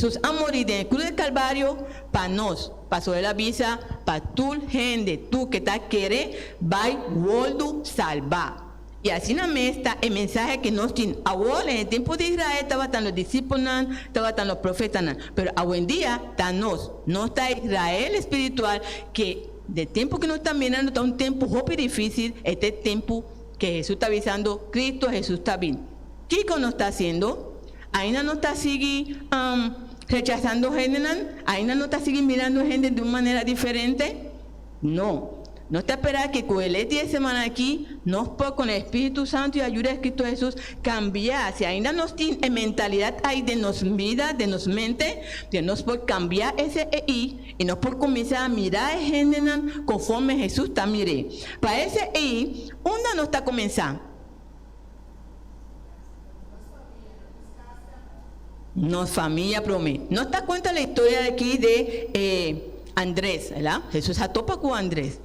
Jesús a muri den e cruz di Calvario pa nos, pasobra el a bisa pa tur hende tur ke ta kere bai wordu salba. I asina mes ta e mensahe ke nos tin awor. Den e tempu di Israel tabatan los disipelnan, tabatan los profetanan, pero awendia ta nos. Nos ta Israel espiritual ke den tempu ke nos ta mirando ta un tempu hopi dificil, e ta e tempu ke Jesús ta bisando Cristo Jesús ta bin. Kiko nos ta haciendo? Ainda nos ta sigui rechasando hendenan? Ainda nos ta sigui mirando hende di un manera diferente? No. Nos ta spera ke ku e lei di e semana aki nos por kon e Spiritu Santu i ayuda di Kristu Hesus kambia. Si ainda nos tin e mentalidat ai den nos bida, den nos mente, ke nos por kambia ese ei i nos por kuminsá mira e hendenan konforme Hesus ta mir'é. Pa ese ei, unda nos ta kuminsá? Nos famia promé. Nos ta konta la historia aki de e Andres, ¿verdad? Hesus a topa ku Andres.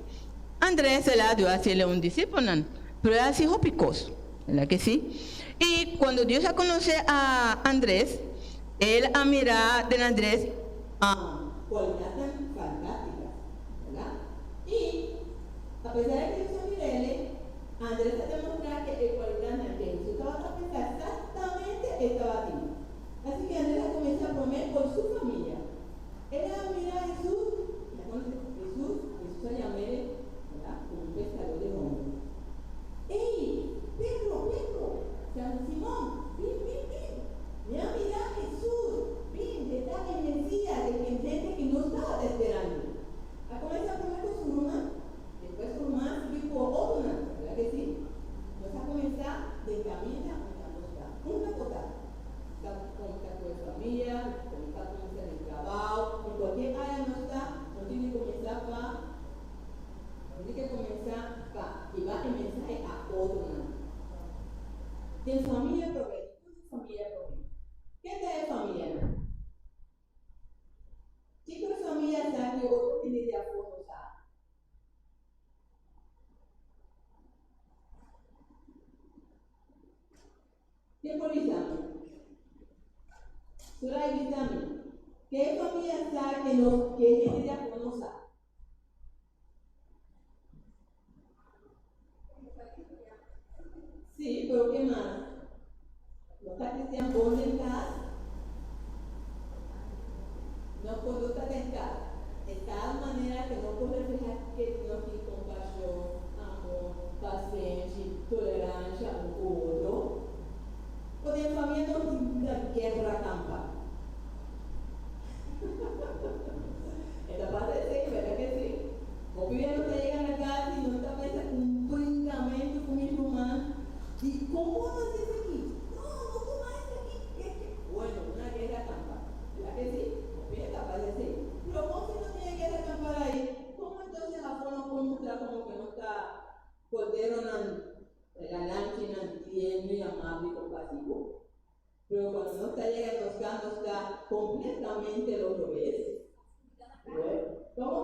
Andres, ¿verdad? Dios a hasiel un disipelnan, pero el a hasi hopi kos, ¿verdad ke si? I kuando Dios a konosé a Andres, el a mira den Andres kualidatnan fantástikas, ¿verdad? I apesar de ke Dios a mir'el, Andres a demostrá ke e kualidatnan ke Hesus tabata pensa eksaktamente e tabatin. Así ke Andres a kuminsá promé por su famia. El a mira Hesus i a konosé Hesus, Hesus a yam'é, bèrdat, komo un peskadó di hòmber. Ey, Pedro, Pedro, San Simon, bin, bin, bin! Mi a mira Hesus! Bin, e ta e Mesías, e ken hende ku nos tabata esperando. A kuminsá promé ku su ruman. Despues ku ruman sigui ku otronan, berdad ke si? Nos a kuminsá den kaminda unda nos ta. Unda bo ta? Ta kuminsá ku e famia, ta kuminsá den trabao, den kualke área nos ta, nos tin di kuminsá pa nos tin ke kuminsá pa hiba e mensahe a otronan. Den famia promé, dikon den famia promé? Ken ta e famianan? Kiko e famia sa ku otro hende di afó no sa? Ke por bisa mi? Suray bisa mi, ke e famia sa ke no ke hende di afó no sa? Sí, pero ke mas? No ta cristian bon den kas? No conducta den kas. E tal manera ke no por refleha ke nos tin compasion, amor, pasenshi, toleransha un ku otro. O den famia nos tin una guerra campa. E ta pasa esei, berdad ke si? Hopi bia nos ta yega na kas i nos ta pensa ku un brinkamentu ku mi ruman di komo nos esaki? No, no tuma esaki, ke ke. Bueno, una guerra kampa. Berdad ke si? Hopi e ta pasa esei. Pero kon si no tin e guerra kampal ai, komo entonces afó no por mustra komo ke nos ta korderonan, regalanchinan tierno i amabel i kompasivo? Pero cuando nos ta yega nos cas nos ta completamente lo robes. ¿Cómo?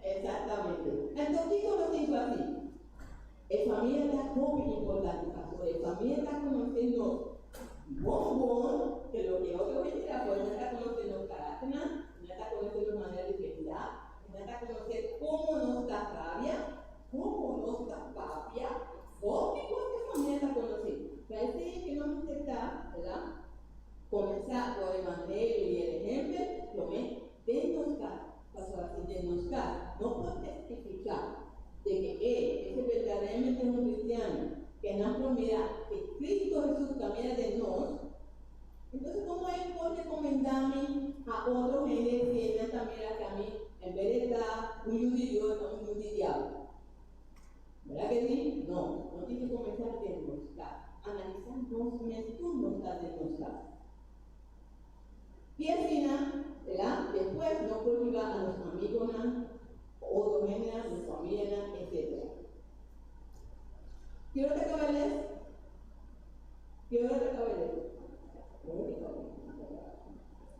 Exactamente. Entonces, kiko nos tin cu haci? E familia ta hopi importante pasobra e familia ta conoce nos bon bon ke loke otro hende ta afuera. Nan ta conoce nos caracternan, nan ta conoce nos manera di pensa, nan ta conoce como nos ta rabia, como nos ta papia. Hopi kos e famia ta konosí. Pa esei e ke no mester ta, verdad? Komensá ku e evangelio i el ehempel promé den nos kas, pasobra si den nos kas no por testifiká de ke e ese berdaderamente un kristiano ke nan por mira ke Kristu Hesus ta mira den nos, entonces komo e por rekomendá mi a otro hende si e nan ta mira ke ami en bes de ta un yu di Dios ta un yu di diablo? Verdad que sí? No, no tin que comenzar den nos cas. Analiza nos mes tur nos ta den nos cas. Y asina, verdad? Despues nos por hiba a nos amigonan, otro hendenan, nos familianan, etc. Ki ora ta caba e les? Ki ora ta caba e les?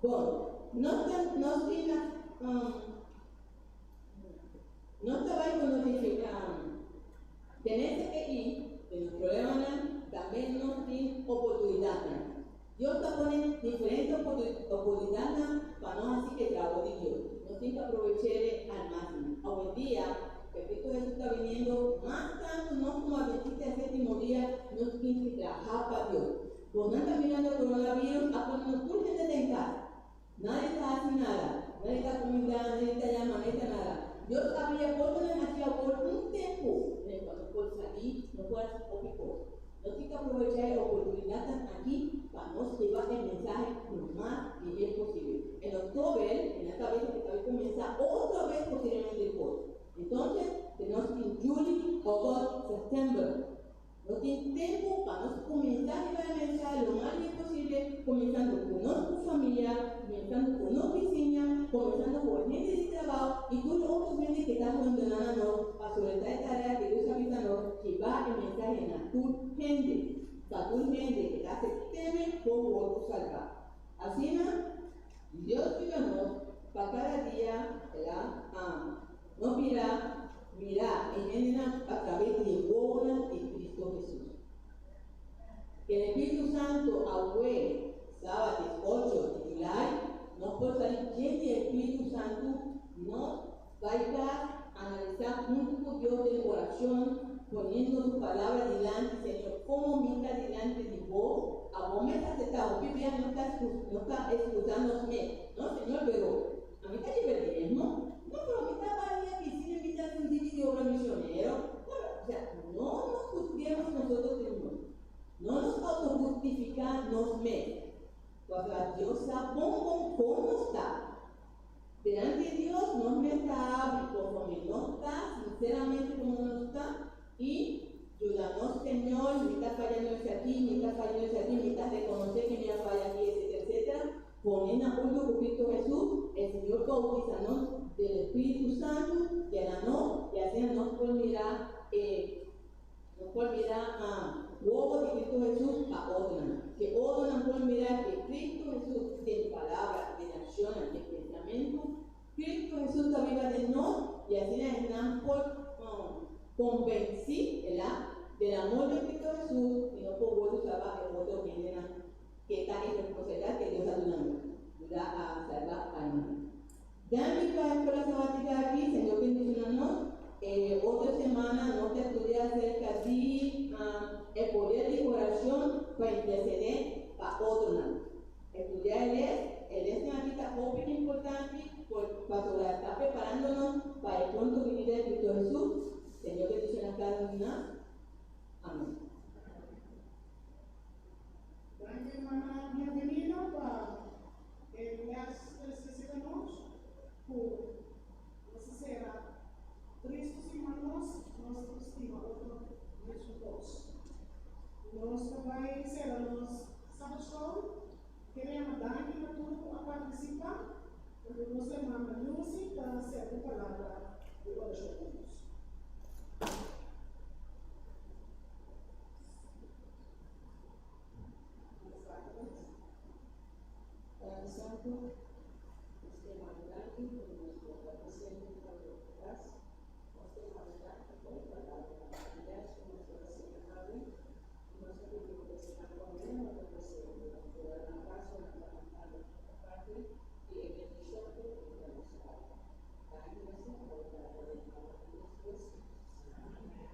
Bon, nos ta, nos tin na, um, Nos ta bai ku notifiká den esei den nos problemanan tambe nos tin oportunidatnan. Dios ta pone diferente oportunidadnan pa nos haci e trabou di Dios. Nos tin cu aprovech'e al maximo. Awendia, cu Cristo Hesus ta biniendo, mas tanto nos como Adventista di Septimo Dia nos tin cu traha pa Dios. Bonan ta mirando coronavirus a pone nos tur hende den cas. Nadie ta haci nada. Nadie ta cuminda, nadie ta yama, nadie ta nada. Dios a bria portanan haci awor un tempo en el cual nos por sali, nos por haci hopi cos. Nos tin cu aprovecha e oportunidadnan aki pa nos lleva e mensahe lo mas lihé posible. En october, en la cabeza que ta bay cuminsa otro vez posiblemente el cos. Entonces, tenemos tin juli, august, september. No tin tempu pa nos kuminsá riba e mensahe lo mas bien posible, kuminsando ku nos ku familia, kuminsando ku nos bisiña, kuminsando ku e hende di trabou i tur otro hende ke ta rondoná na nos, pasobra ta e tarea ke Dios a bisa nos, hiba e mensahe na tur hende, pa tur hende ke ta asept'é por wòrdu salbá. Asina, Dios yuda nos pa kada dia el a No bira mira e hendenan a traves di e wowonan di Cristo Jesus. Ken e Spiritu Santo awe, Sabat 18 di Julai, nos por sali djen di e Spiritu Santo, nos bai kas, analisá huntu ku Dios den oracion, poniendo Su Palabra dilanti, Señor, como mi ta dilanti di Bo? Abo mes acepta hopi bia no ta no ta excusa nos mes, No, Señor, pero ami ta liber di mesmo. No, pero mi ta balia pisina, mi ta sinti di obra misionero. Bueno, o sea, no nos juzguemos nosotros mismos. No nos autojustifica nos mes. Pasobra Dios sa bon bon con nos ta. Delante di Dios nos mes ta habri conforme nos ta, sinceramente como nos ta, y yuda nos, Señor, mi ta fallando esaki, mi ta fallando esaki, mi ta reconoce que mi a falla aki, etcétera, etcétera. Pone na hunto cu Cristo Hesus, e Señor bautiza nos del Espíritu Santo, yena nos, y asina nos por mira e nos por mira wowo di Cristo Hesus pa otronan. Que otronan por mira que Cristo Hesus den palabra, den accionnan, den pensamento, Cristo Hesus ta biba den nos, y asina esnan por convenci, ¿verdad?, del amor de Cristo Hesus, y no por wordo salba e otro hendenan ke ta e responsabilidat ke Dios a duna nos, yuda a salba almanan. Danki pa e escuela sabatica aki, Señor bendiciona nos. E otro semana nos ta estudia acerca di e poder di oracion pa intercede pa otronan. Estudia e les, e lesnan aki ta hopi importante por pasobra ta preparando nos pa e pronto binida di Cristo Jesus. Señor bendiciona cada un di nos. Amen. Danki hermana Bienvenida pa e les precioso nos cu nos a cera Cristo stima nos, nos ta stima otro mesun cos. Nos ta bay cera nos Sabbath School. Queremos danki na tur cu a participa. Anto nos hermana Lucy ta cera un palabra di oracion cu nos. Padre Santo, nos te manda danki ku nos por ta presente pa bo kas. Nos te manda danki pa e palabranan maraviyoso ku nos a siña awe. I nos ta pidi bo pa esnan ku ainda no ta presente, nan por a nan pasonan pa nan tambe por ta parti di e bendishon ku bo ta nos dal. Danki nos ta pa bo Tata den nomber di Jesus. Amen.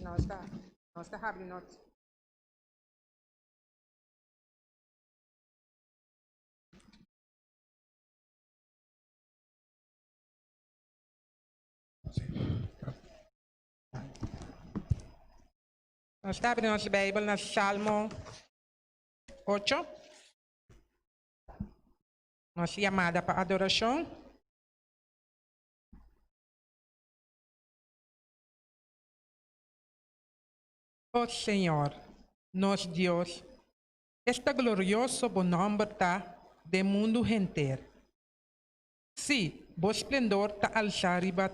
Nos ta nos ta habri nos. Nos ta habri nos Bijbel na Salmo 8. Nos yamada pa adorashon. O Señor, nos Dios, esta glorioso bo nòmber ta den mundu henter. Sí, bo splendor ta alsá riba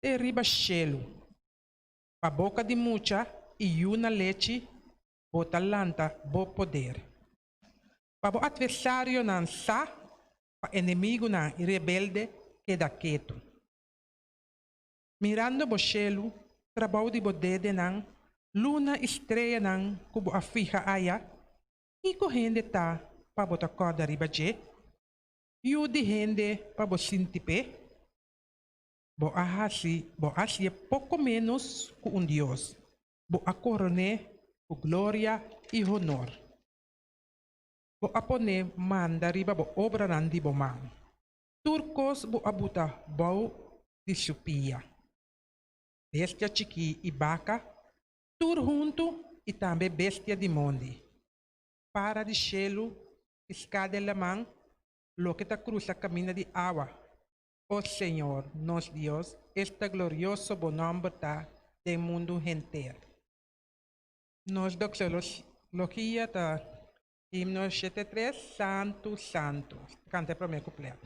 te riba shelu. Pa boka di mucha i yu na lechi bo ta lanta bo poder. Pa bo atversarionan sa, pa enemigunan i rebelde keda ketu. Mirando bo shelu, trabou di bo dedenan, luna i streanan ku bo a fiha aya, kiko hende ta pa bo ta kòrda riba dje? Yu di hende pa bo sinti p'e? Bo a hasi bo hasié poko ménos ku un dios, bo a koron'é ku gloria i honor. Bo a pon'é manda riba bo obranan di bo man. Tur kos bo a buta bou di su pia. Bestia chikí i baka, tur huntu i tambe bestia di mondi. Para di shelu, piská den laman, loke ta krusa kaminda di awa. O Señor, nos Dios, esta glorioso bo nòmber ta den mundu henter. Nos doxologia ta Himno 73, Santu, Santu. Kanta e promé kuplet.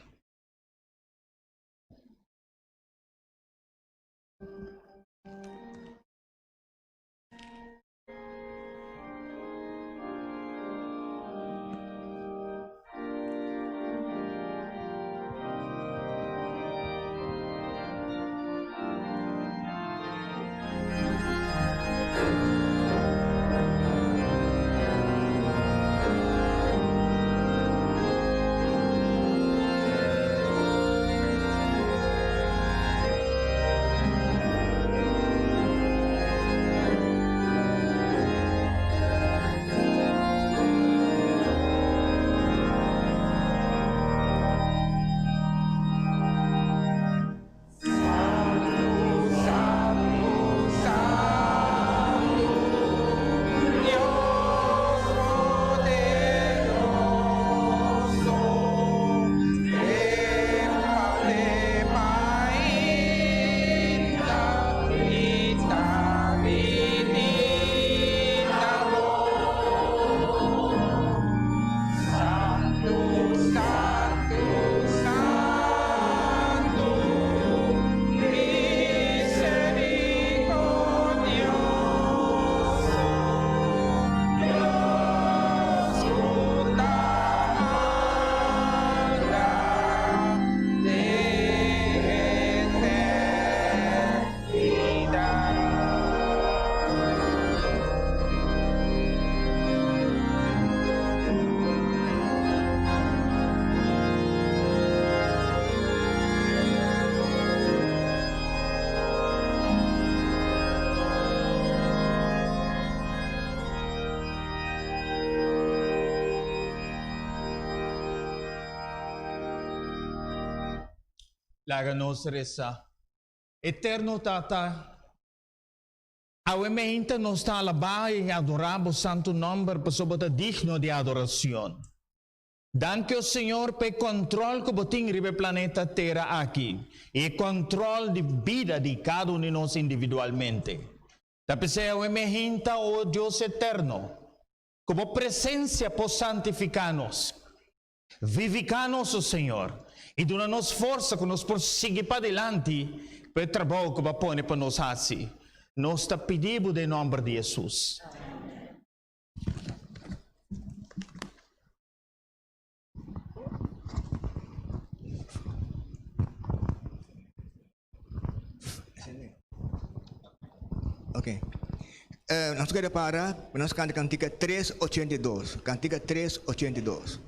Laga nos resa. Eterno Tata, awe meinta nos ta alabá i adorá bo santu nòmber pasobra bo ta digno di adorashon. Danki, o Señor, pa e kòntròl ku bo tin riba e planeta Tera aki i e kòntròl di bida di kada un di nos individualmente. Ta p'esei awe mi hinta, o Dios eterno, ku bo presensia por santifiká nos. Viviká nos, o Señor, i duna nos forsa ku nos por sigui padilanti pa e trabou ku bo a pone pa nos hasi. Nos ta pidi bo den nòmber di Hesus. Ok. Eh, nos queda para, nos canta cantica 382. Cantica 382.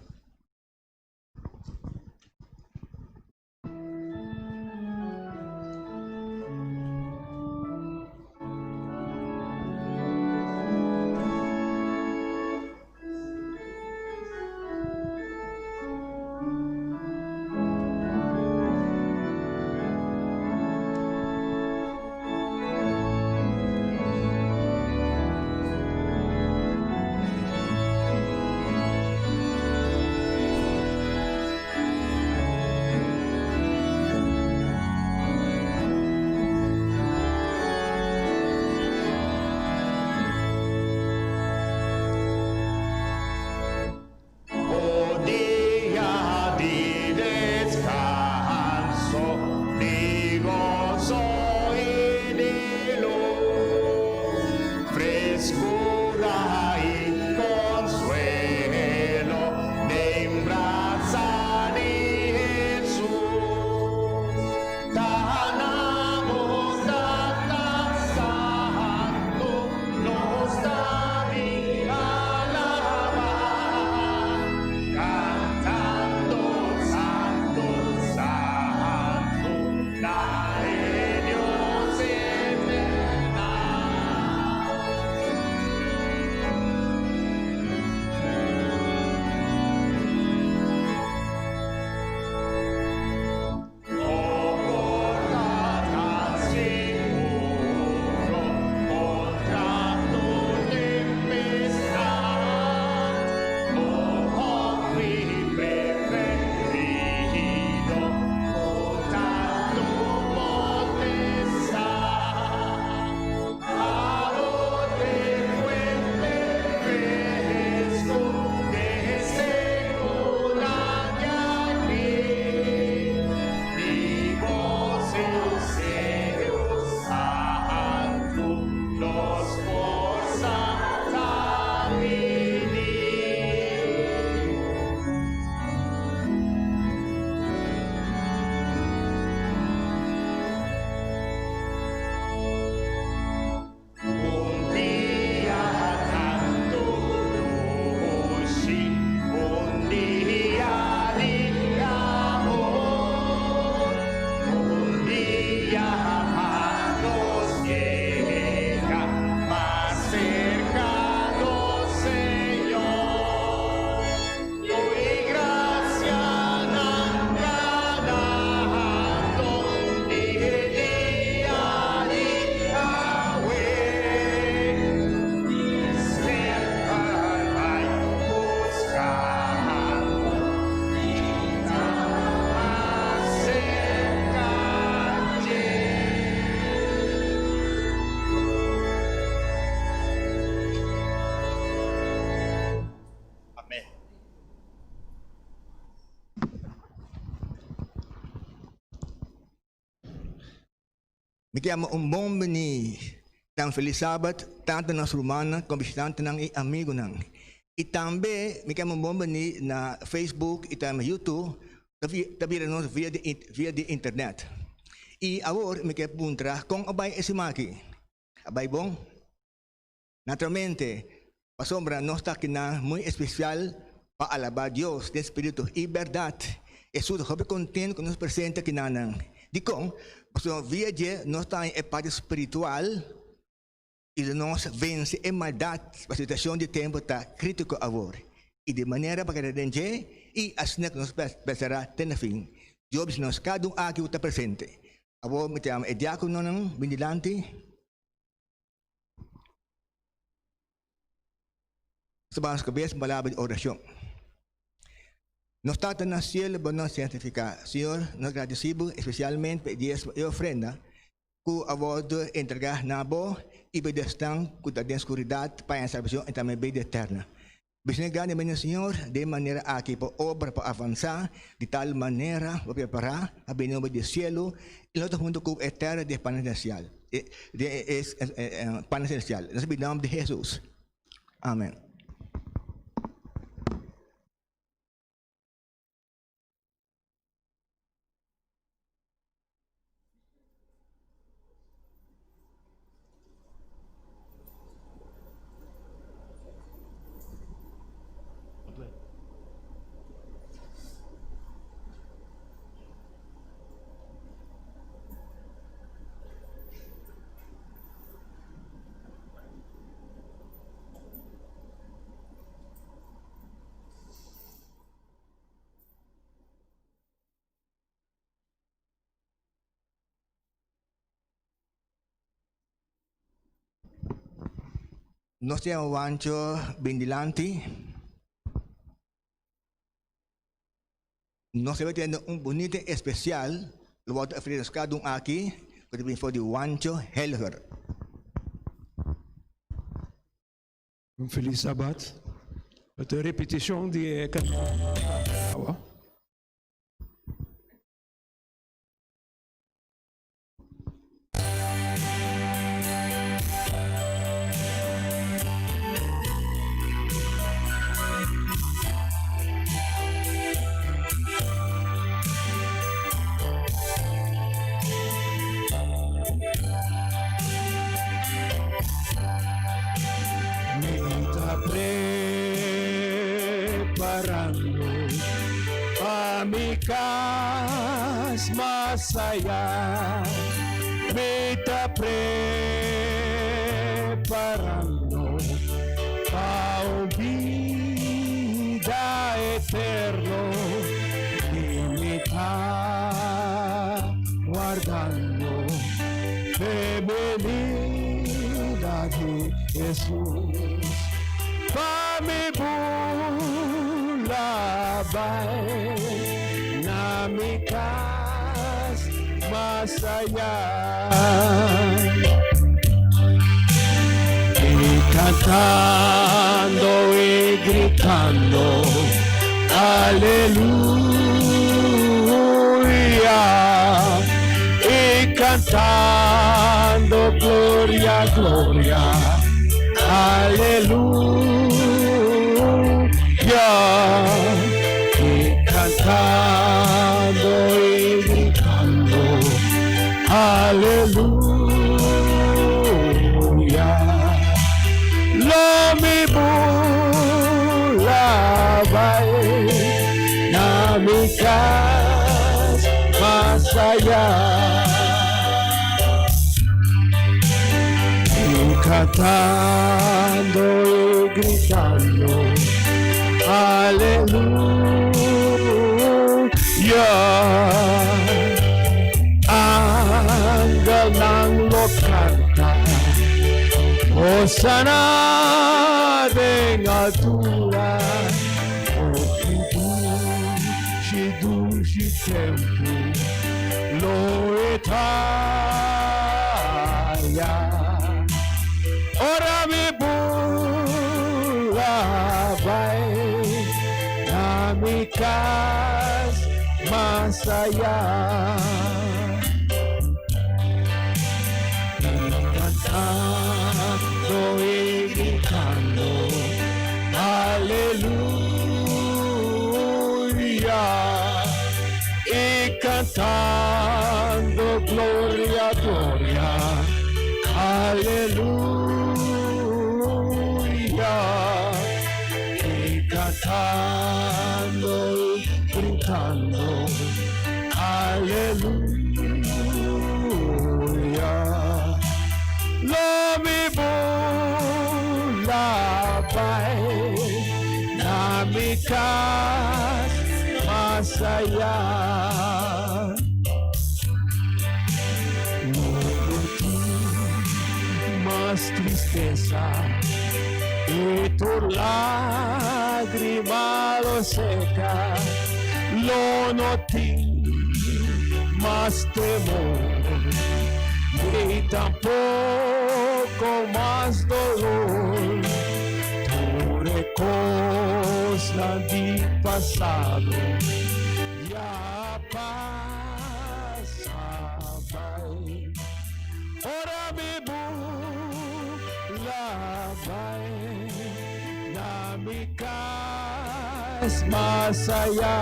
Mi ke yama un bon bini ta un felis sabat tantu nos rumannan komo bishitantenan i amigunan. I tambe mi ke yama un bon bini na Facebook i tambe YouTube ta bira nos via di via di internet. I awor mi ke puntra kon a bai e siman aki? A bai bon? Naturalmente, pasobra nos ta akinan muy especial pa alabá Dios den spiritu i bèrdat. Hesus ta hopi kontent ku nos presente akinanan. Dikon? Pasobra via dje nos ta haña e parti spiritual i lo nos vense e maldat pa situashon di tempu ta kritiko awor. I di manera pa keda den dje i asina ku nos perseverá te na fin. Dios bisa nos kada un aki ku ta presente. Awor mi ta yama e diakononan bin dilanti. Nos ta baha nos kabes un palabra di orashon. Nos Tata na sielo, bo nos santifiká. Señor, nos gradisí bo espesialmente pa e diesmo i ofrenda ku a wòrdu entregá na bo i pa esnan ku ta den skuridat pa haña salbashon i tambe bida eterna. Bishna grandemente Señor, den manera aki pa obra por avansa, di tal manera bo prepara pa bini obra di cielo y lo ta hunto cu e tera di e pan celestial, di e pan celestial. Nos a pidi nomber di Jesus. Amen. Nos ta yama Wancho bin dilanti. Nos ta bai tene un bunita especial lo wòrdu ofreci nos kada un aki ku ta bin for di Wancho Helger. Un felis sabat. Ta un repetishon di e kantika. Mi ta preparando pa mi cas mas allá. Mi ta preparando pa un bida eterno y mi ta wardando p'e benida di Hesus. Pa mi bula bai na mi kas mas ayá. I kantando i gritando, Aleluya. I kantando, Gloria, gloria, Aleluya. I kantando i gritando, Aleluya. Lo mi bula bai na mi kas mas ayá. I kantando i gritando, Aleluya. Angelnan lo kanta, Hosana den altura. Hopi dushi, dushi tempu lo e ta ya. Ora mi bula bai na mi kas mas ayá. Aleluya y cantando gloria, gloria, aleluya y cantando y gritando, aleluya. Lo mi bula bai na mi kas mas ayá. Lo no tin mas tristesa i tur lágrima lo seka. Lo no tin mas temor ni tampoko mas dolor. Tur e kosnan di pasado ya a pasa bai. Ora mi bula bai na mi kas mas ayá.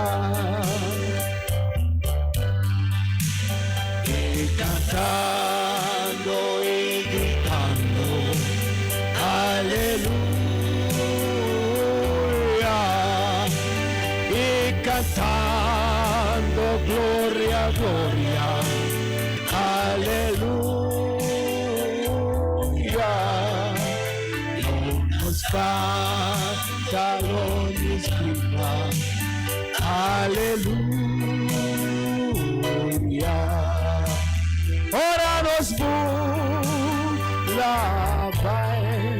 Y cantando y gritando, aleluya. Y cantando, gloria, gloria, aleluya. Lo nos canta, lo nos grita, aleluya. Ora nos bula bai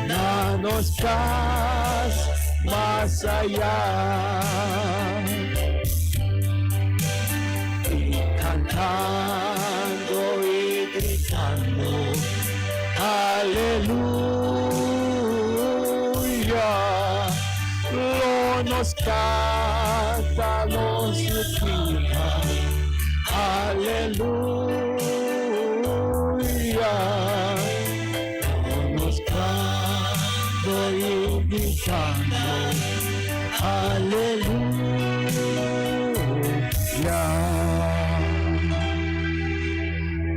na nos kas mas ayá. Y cantando y gritando, aleluya. Lo nos canta, nos grita, aleluya. Lo nos canta y gritando, aleluya.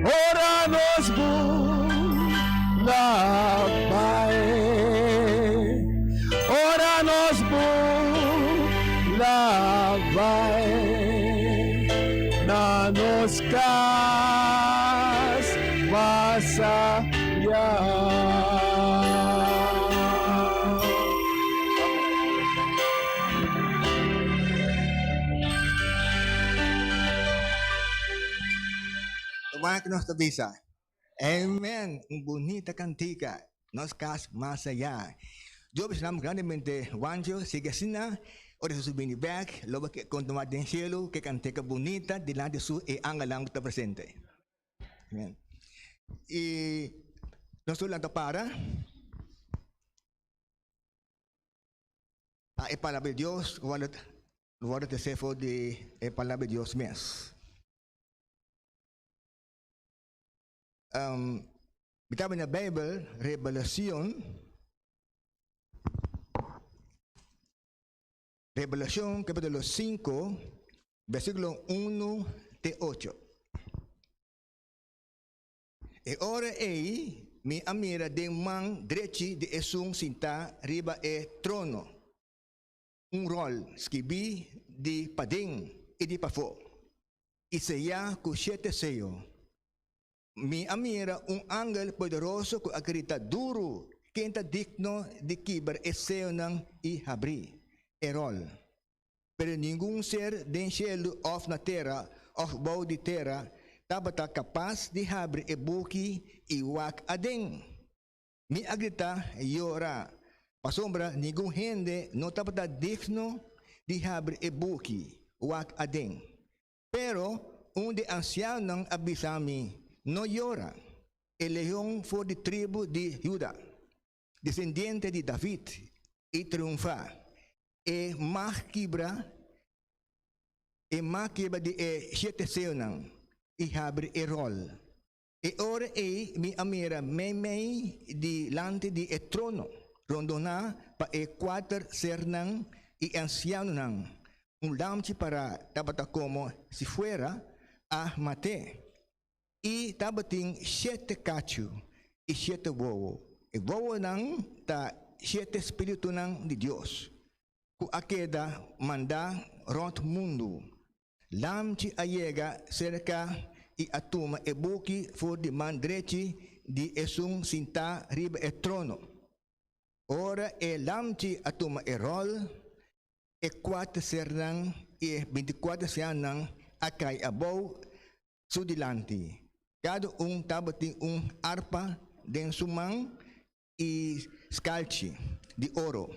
Ora nos bula bai, ora nos bula bai, na nos kas mas ayá. Tuma ku nos ta bisa. Amen. Un bunita kantika. Nos kas mas ayá. Dios bendiciona grandemente Juancho. Sigue asina. Ora Jesus bini bek, lo bo ke kontinuá den cielo ku e kantika bunita dilanti su e angelnan ku ta presente. Amen. I nos tur lanta para pa e palabra di Dios ku wòrdu wòrdu tresé for di e palabra di Dios mes. Um, mi ta na Bijbel, Revelacion, Revelacion capítulo 5, versículo 1 te 8. E ora ei mi a mira den man drechi di esun sintá riba e trono un ròl skibí di paden i di pafó, i seyá ku shete seyo. Mi a mira un angel poderoso ku a grita duru, Ken ta digno di kibra e seyonan i habrí e ròl? Pero ningun ser den shelu òf na tera òf bou di tera tabata kapas di habri e buki i wak aden. Mi a grita yora, pasobra ningun hende no tabata digno di habri e buki wak aden. Pero un di ansianonan a bisa mi, No yora. E leon for di tribu di Huda, desendiente di David, i triunfá. E mag kibra e mag kibra di e shete seonan i habri e ròl. E ora ei mi a mira meimei dilanti di e trono. rondoná pa e kuater sernan i e ansianonan. Un lamchi pará tabata komo si fuera a mat'é. I tabatin shete kachu i shete wowo. E wowonan ta shete spiritunan di Dios ku a keda mandá rònt mundu. Lamchi a yega serka i a tuma e buki for di man drechi di esun sintá riba e trono. Ora e Lamchi a tuma e ròl, e kuater sernan i e bintikuater ancianonan a kai abou su dilanti. Kada un tabatin un arpa den su man i skalchi di oro,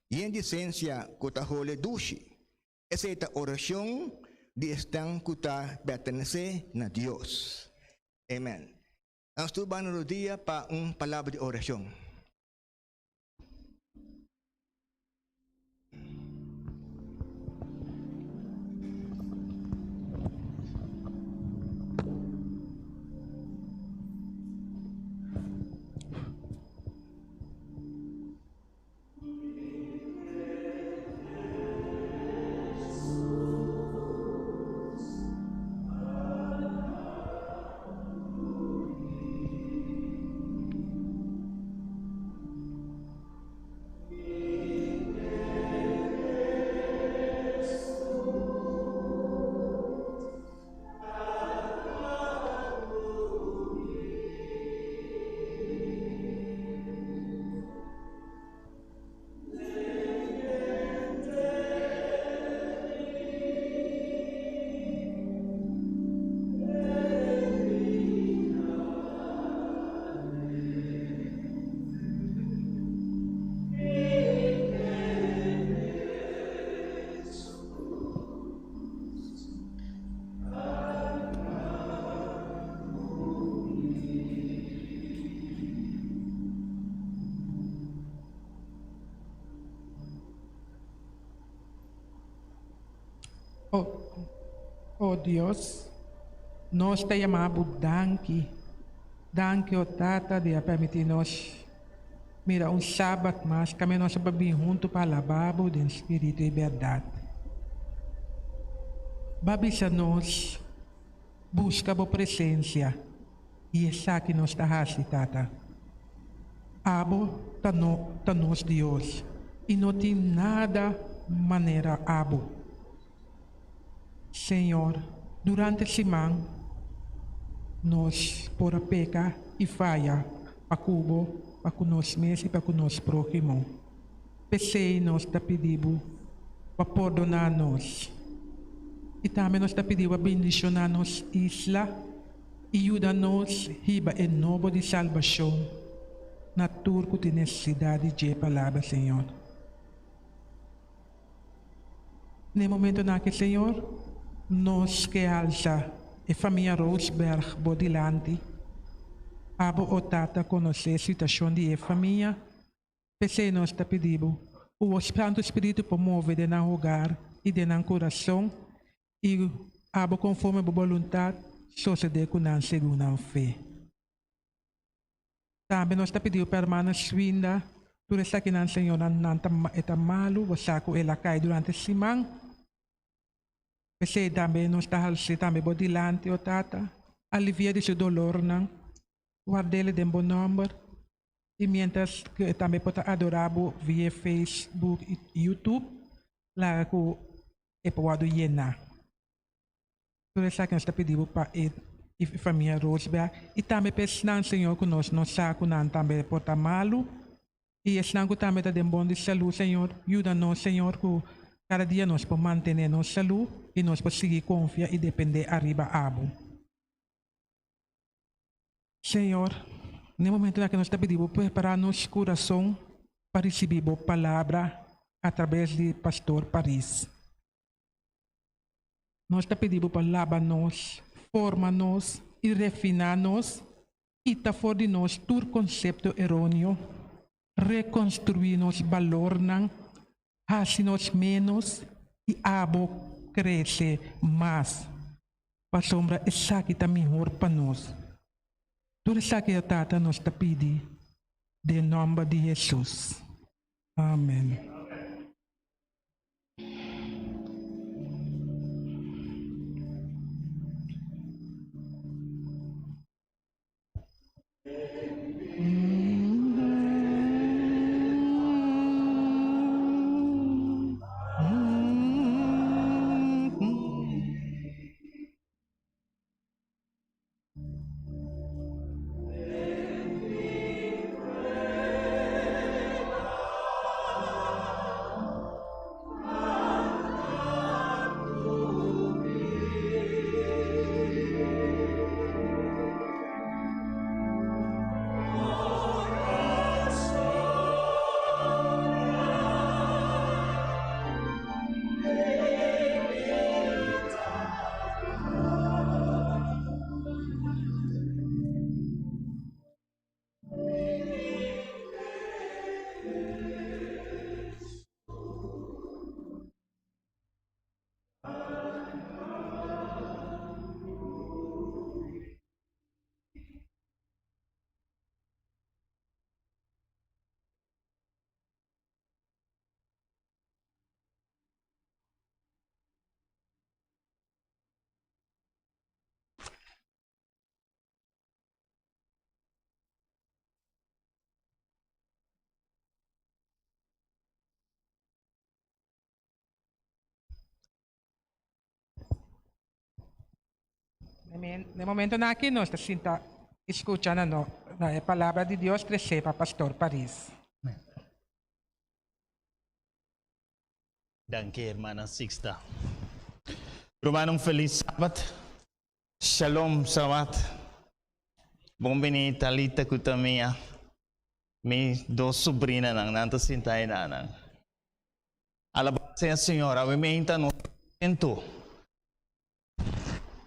yen di sensia ku ta hole dushi. Esei ta orashon di esnan ku ta pertenesé na Dios. Amen. Nos tur ban rodia pa un palabra di orashon. O, o Dios, nos ta yama bo danki. Danki, o Tata, di a permití nos mira un Sabat mas, kaminda nos a por bin huntu pa alabá bo den spiritu i bèrdat. Bo a bisa nos buska bo presensia. I esaki nos ta hasi, Tata. Abo ta no ta nos Dios, i no tin nada manera Abo. Señor, durante siman nos por a peka i faya pa ku Bo, pa ku nos mes i pa ku nos próhimo. P'esei nos ta pidi Bo pa pordoná nos. I tambe nos ta pidi Bo pa bendishoná nos isla. I yuda nos hiba e nobo di salbashon na tur ku tin nesesidat di dje palabra, Señor. Na e momentonan aki, Señor, nos ke alsa e famia Roosberg bo dilanti. Abo, o Tata, konosé e situashon di e famia. P'esei nos ta pidi bo ku bo Santu Spiritu por move den nan hogar i den nan kurason i abo konforme bo boluntat sosodé ku nan segun nan fe. Tambe nos ta pidi bo pa hermana Swinda tur esakinan Señor nan nan ta e ta malu bo sa ku el a kai durante siman. P'esei tambe nos ta hals'é tambe bo dilanti o Tata alivia di su dolornan ward'el den bo nòmber. I mientras ku e tambe por ta adorá bo via Facebook i YouTube, laga ku e por wòrdu yená. Tur esaki nos ta pidi bo pa e i famia Roosberg i tambe pa esnan, Señor, ku nos no sa ku nan tambe por ta malu i esnan ku tambe ta den bon di salú, Señor, yuda nos, Señor, ku kada dia nos por mantené nos salú i nos por sigui konfia i dependé ariba abo. Señor, n'e momento aki nos ta pidi Bo prepara nos kurason pa risibi Bo palabra atrabes di Pastor Paris. Nos ta pidi Bo pa laba nos, forma nos i refina nos, kita for di nos tur konsepto eroneo, rekonstrui nos balornan, hasi nos ménos i Abo krese mas. Pasobra esaki ta mihor pa nos. Tur esaki, o Tata, nos ta pidi. Den nomber di Hesus. Amen. Na e momentonan aki nos ta sinta i skucha na no na e palabra di Dios tresé pa Pastor Paris. Danki hermana Sixta. Ruman un felis sabat. Shalom sabat. Bon bini Talita ku Tamia. Mi dos sobrinanan, nan ta sinta enanan. Alabá sea Señor, awe meinta nos kontentu.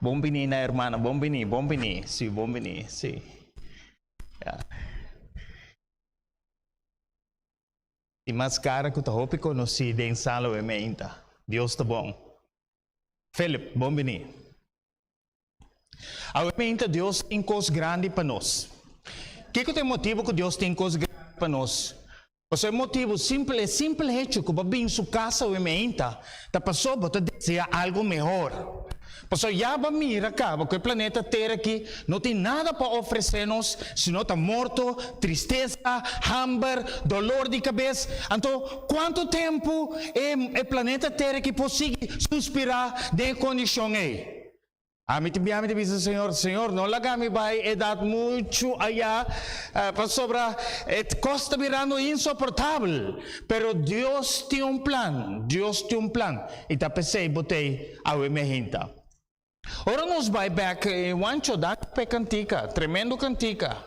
Bon bini na hermana, bon bini, bon bini, si, bon bini, si. Ya. Tin mas cara cu ta hopi conoci den sala awe meinta. Dios ta bon. Philip, bon bini. Awe meinta Dios tin cos grandi pa nos. Kico ta e motibo cu Dios tin cos grandi pa nos? Pasobra e motibu simpel, e simpel hecho ku bo a bin su kas awe meinta, ta pasobra bo ta desea algu mehor. Pasobra ya bo a mira kaba ku e planeta Tera aki no tin nada pa ofresé nos sino ta morto, tristesa, hamber, dolor di kabes. Anto, kuantu tempu e e planeta Tera aki por sigui suspirá den e kondishon ei? Ami ta bia mi ta bisa Señor, Señor, no laga mi bai edat muchu ayá, pasobra e kos ta birando insoportabel. Pero Dios tin un plan, Dios tin un plan, i ta p'esei bo t'ei awe mi a hinta. Ora nos bai bèk, Juancho, danki pa e kantika, tremendo kantika.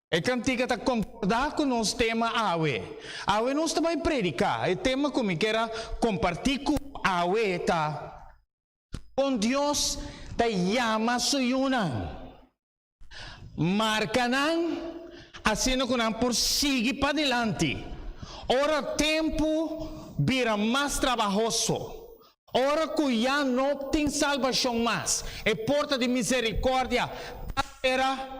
E kantika ta konkordá ku nos tema awe. Awe nos ta bai prediká. E tema ku mi kier a kompartí ku bo awe ta, Kon Dios ta yama su yunan? Marka nan asina ku nan por sigui padilanti ora tempu bira mas trabahoso, ora ku ya no tin salbashon mas, e porta di miserikòrdia ta sera.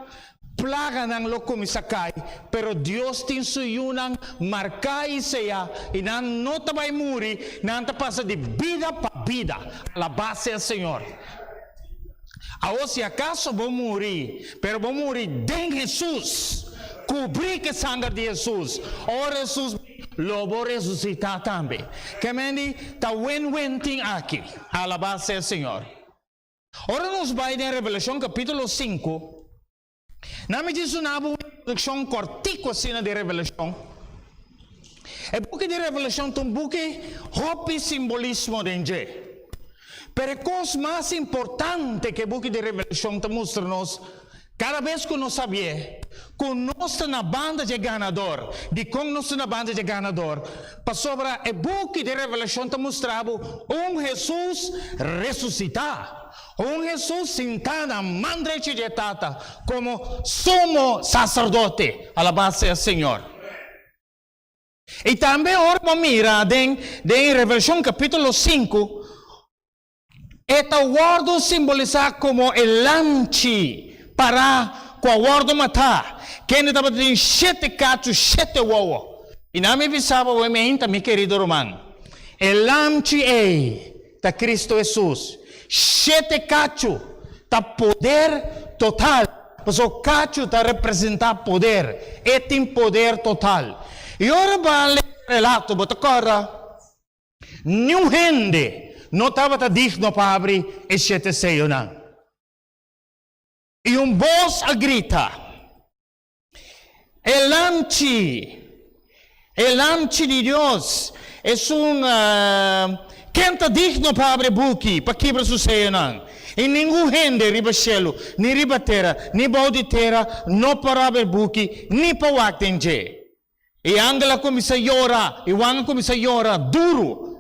Plaganan lo kuminsá kai, pero Dios tin su yunan marká i seyá, i nan no ta bai muri, nan ta pasa di bida pa bida. Alabá sea Señor! Awor si akaso bo muri, pero bo muri den Hesus, kubrí ku e sanger di Hesus, ora Hesus bin, lo bo resusitá tambe. Ke mendi ta win-win tin aki. Alabá sea Señor! Ora nos bai den Revelashon kapítulo sinku, nan mi tin suna bo un introdukshon kòrtiku asina di Revelashon. E buki di Revelashon ta un buki hopi simbolismo den dje. Pero e kos mas importante ku e buki di Revelashon ta mustra nos Kada bes ku nos sabié ku nos ta na banda dje ganador. Dikon nos ta na banda dje ganador? Pasobra e buki di Revelashon ta mustra bo un Hesus resusitá, un Hesus sintá na man drechi dje Tata komo Sumo Saserdote. Alabá sea Señor! I tambe ora bo mira den den Revelashon kapítulo sinku, E ta wòrdu simbolisá komo e lamchi pará ku a wòrdu matá, kende tabatin shete kachu, shete wowo. I nan mi bisa bo awe meinta, mi kerido ruman, e lamchi ei ta Kristu Hesus. Shete kachu ta poder total, pasobra kachu ta representá poder, e tin poder total. I ora bo a lesa e relato, bo ta kòrda niun hende no tabata digno pa habri e shete seyonan. I un bos a grita, E Lamchi, e Lamchi di Dios, esun ken ta digno pa habri e buki, pa kibra su seyonan? I ningun hende riba shelu, ni riba tera, ni bou di tera no por habri e buki, ni pa wak den dje. E angel a kuminsá yora, i Juan a kuminsá yora duru,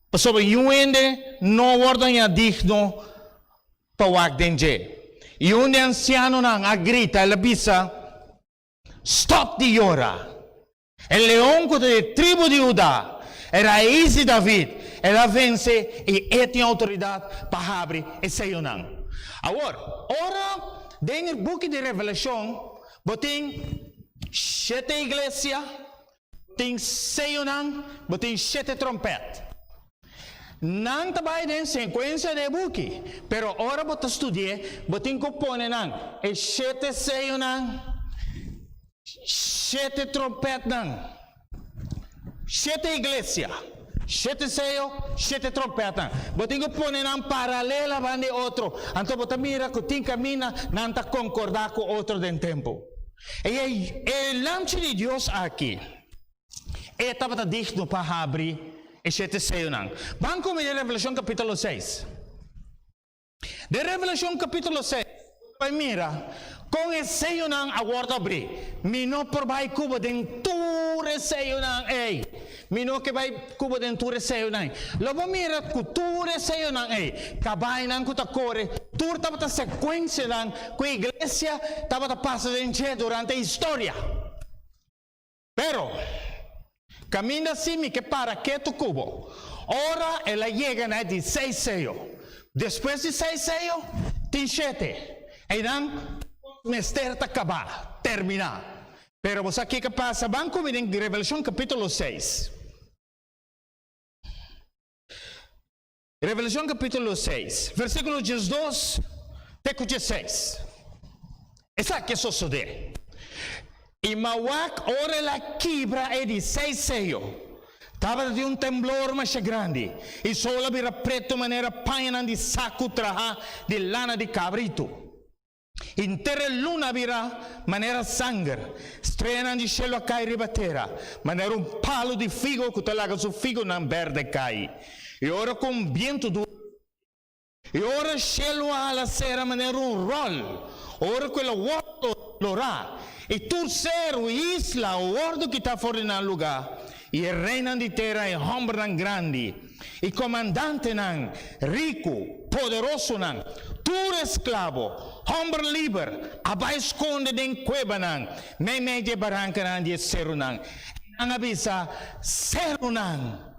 pasobra niun hende no a wòrdu hañá digno pa wak den dje. I un di e ansianonan a grita, el a bisa, Stòp di yora! E leon ku ta di e tribu di Hudá, e rais di David, el a vense i e tin outoridat pa habri e seyonan. Awor, ora den e buki di Revelashon bo tin shete iglesia, bo tin seyonan, bo tin shete trompèt. Nan ta bai den sekuensia di e buki, pero ora bo ta studi'é, bo tin ku pone nan e shete seyonan, shete trompètnan, shete iglesia, shete seyo, shete trompètnan. Bo tin ku pone nan paralel aban di otro, anto bo ta mira ku tin kaminda nan ta konkordá ku otro den tempu. I e Lamchi di Dios aki. E tabata digno pa habri e shete seyonan. Ban ku mi den Revelashon kapítulo seis. Den Revelashon kapítulo seis, bo ta bai mira kon e seyonan a wòrdu abrí. Mi no por bai ku bo den tur e seyonan ei. Mi no ke bai ku bo den tur e seyonan ei. Lo bo mira ku tur e seyonan ei, kabainan ku ta kore, tur tabata sekuensianan ku e iglesia tabata pasa den dje durante historia. Pero, kaminda si mi ke para ketu ku bo. Ora el a yega na e di seis seyo. Despues di seis seyo, tin shete. Einan kos mester ta kabá, terminá. Pero bo sa kiko a pasa? Ban ku mi den Revelashon kapítulo seis. Revelashon kapítulo seis, versíkulo diesdos te ku diesseis. Esaki a sosodé. I mawak ora el a kibra e di seis seyo, tabata tin un temblor masha grandi, i sol a bira pretu manera pañanan di saku trahá di lana di kabritu. Henter e luna a bira manera sanger, streanan di shelu a kai riba tera, manera un palu di figo ku ta laga su figonan bèrdè kai. I ora ku un bientu duru a i ora shelu a hala sera manera un ròl, ora ku el a wòrdu lorá, i tur seru i isla a wòrdu kitá for di nan lugá, i e reinan di tera i hòmbernan grandi, i komandantenan riku, poderosonan, tur esklabo, hòmber liber, a bai skonde den kuebanan meimei di e barankanan di e serunan, i nan a bisa, Serunan,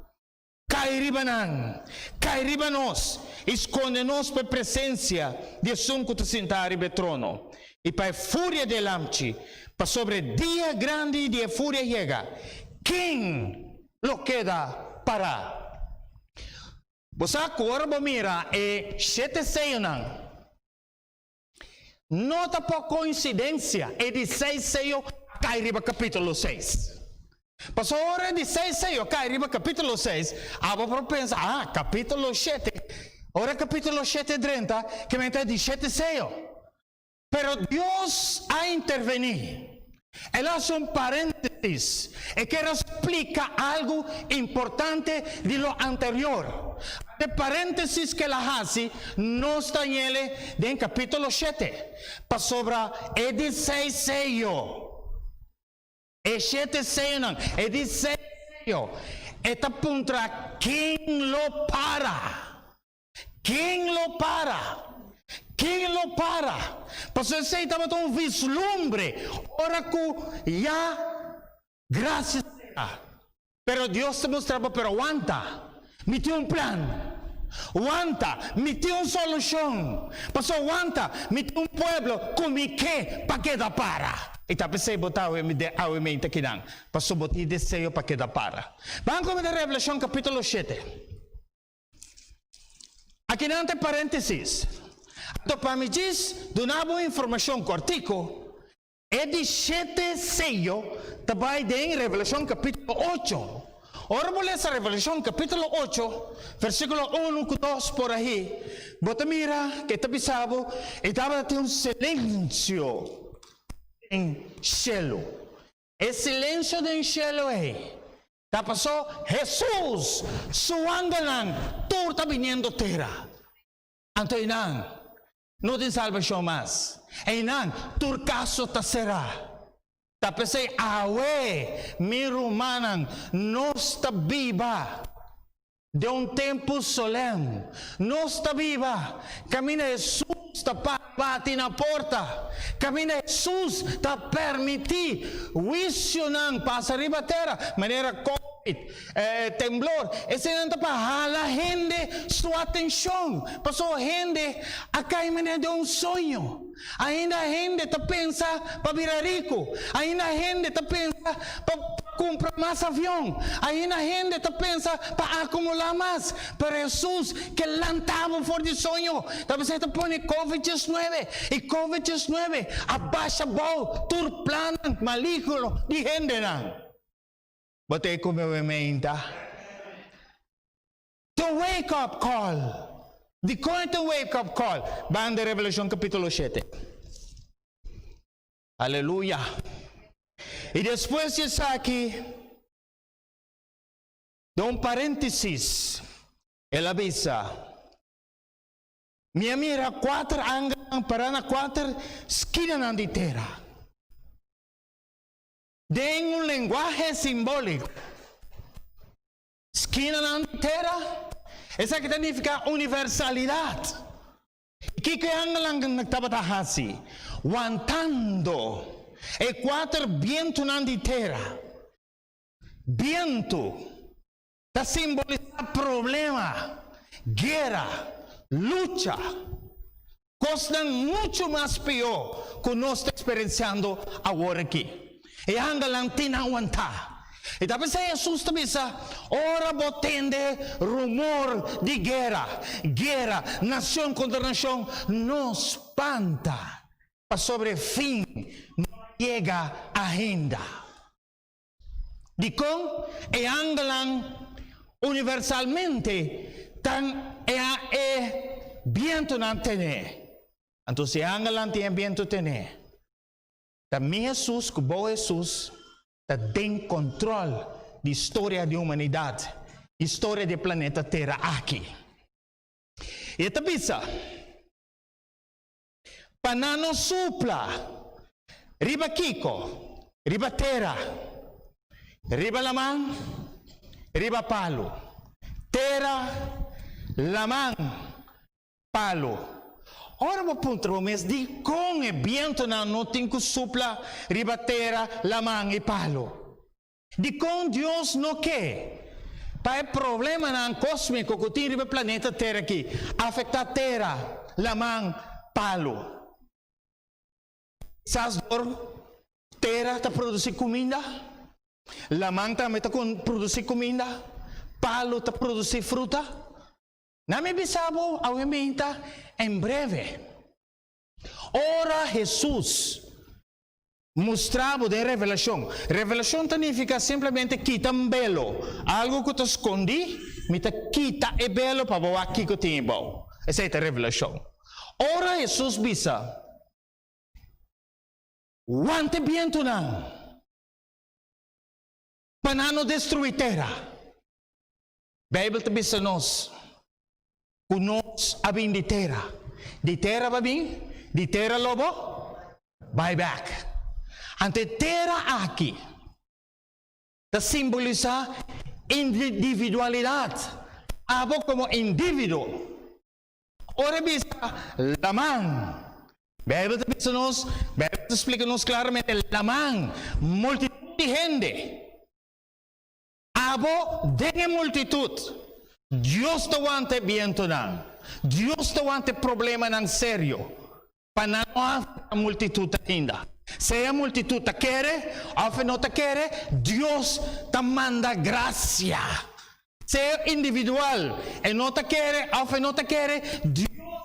kai riba nan, kai riba nos, i skonde nos pa e presensia di esun ku ta sintá riba e trono, i pa e furia di e Lamchi, pasobra e dia grandi di e furia yega, ken lo keda pará. Bo sa ku ora bo mira e shete seyonan, no ta por koinsidensia e di seis seyo a kai riba kapítulo seis. Pasobra ora e di seis seyo a kai riba kapítulo seis, abo por pensa, ah, kapítulo shete, ora kapítulo shete drenta, ke men ta e di shete seyo. Pero Dios a intervení. El a hasi un paréntesis. E kier a splika algu importante di lo anterior. E paréntesis ku el a hasi nos ta ñele den kapítulo shete, pasobra e di seis seyo, e shete seyonan, e di seis seyo, e ta puntra ken lo para. Ken lo para? Ken lo para? Pasobra esei tabata un vislumbre ora ku ya grasia sera. Pero Dios ta mustra bo, pero wanta, mi tin un plan. Wanta, mi tin un solushon. Paso wanta, mi tin un pueblo ku mi ke pa keda para. I ta p'esei bo ta awe den awe mente kinan, paso bo tin deseo pa keda para. Ban ku mi den Revelashon kapítulo shete. Akinan ta e paréntesis. Anto pa mi djis duna bo informashon kòrtiku, E di shete seyo ta bai den Revelashon kapítulo ocho. Ora bo lesa Revelashon kapítulo ocho, versíkulo unu ku dos por ahi, bo ta mira ke ta bisa bo e tabata tin un silensio den shelu. E silensio den shelu ei ta pasó Hesus su angelnan tur ta biniendo tera. Anto einan no tin salbashon mas. Einan tur kaso ta será. Ta p'esei awe, mi rumannan, nos ta biba den un tempu solèm. Nos ta biba kaminda Hesus ta para bati na porta, kaminda Hesus ta permití huisionan pasa riba tera, manera covid, temblor, eseinan ta pa hala hende su atenshon, pasobra hende a kai manera den un soño. Ainda hende ta pensa pa bira riku, ainda hende ta pensa pa kumpra mas avion, ainda hende ta pensa pa akumulá mas. Pero Hesus ke lanta bo for di soño. Ta p'esei ta pone Covid diesnuebe, i Covid diesnuebe a basha bou tur plannan maligno di hendenan. Bo ta e kume we meinta? Ta un wake up call. Dikon e ta un wake up call? Ban den Revelashon kapítulo shete. Aleluya! I despues di esaki, den un paréntesis, el a bisa, Mi a mira kuater angelnan pará na kuater skinanan di tera. Den un lenguahe simbóliko, skinanan di tera, esaki ta nifiká universalidat. I kiko e angelnan tabata hasi? Wantando e kuater bientunan di tera. Bientu ta simbolisá problema, guera, lucha, kosnan muchu mas pió ku nos ta eksperensiando awor aki. E angelnan tin nan wantá. I ta p'esei Hesus ta bisa, Ora bo tende rumor di guera, guera, nashon kontra nashon, no spanta, pasobra e fin no a yega ainda. Dikon e angelnan universalmente ta e e bientunan tené? Anto si e angelnan tin e bientu tené, ta mi Hesus ku bo Hesus ta den kontròl di historia di humanidat, historia di e planeta Tera aki. I e ta bisa, Pa nan no supla riba kiko? Riba tera, riba laman, riba palu. Tera, laman, palu. Ora bo puntra bo mes dikon e bientunan no tin ku supla riba tera, laman i palu? Dikon Dios no ke pa e problemanan kósmiko ku tin riba e planeta Tera aki afektá tera, laman, palu? Kisas dor tera ta produsí kuminda, laman tambe ta produsí kuminda, palu ta produsí fruta. Na mi bisa bo awe meinta en breve. Ora Hesus mustra bo den revelashon. Revelashon ta nifiká simplemente kita un belo, algu ku ta skondí, mi ta kita e belo pa bo wak kiko tin ebou. Esei ta revelashon. Ora Hesus bisa, Wanta e bientunan pa nan no destruí tera. Beibel ta bisa nos ku nos a bin di tera. Di tera bo a bin, di tera lo bo bai bèk. Anto e tera aki ta simbolisá individualidat, abo komo individuo. Ora e bisa laman, Beibel ta bisa nos, Beibel ta splika nos klaramente, laman, multitut di hende. Abo den e multitut. Dios ta wanta e bientonan. Dios ta wanta e problemanan serio pa nan no afecta multitud ainda. Sea multitud ta kere of e no ta kere, Dios ta manda gracia. Sea individual e no ta kere of e no ta kere, Dios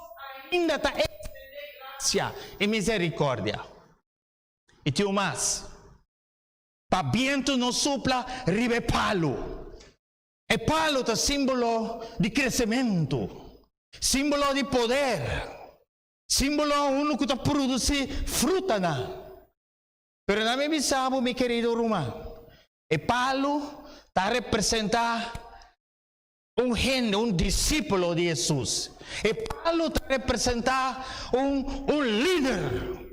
ainda ta extende gracia y misericordia. Y tin un mas, pa bientu no supla riba e palu. E palu ta símbolo di kresementu, símbolo di poder, símbolo unu ku ta produsí frutanan. Pero na mi bisa bo, mi kerido ruman, e palu ta representá un hende, un disípulo di Hesus. E palu ta representá un un lider.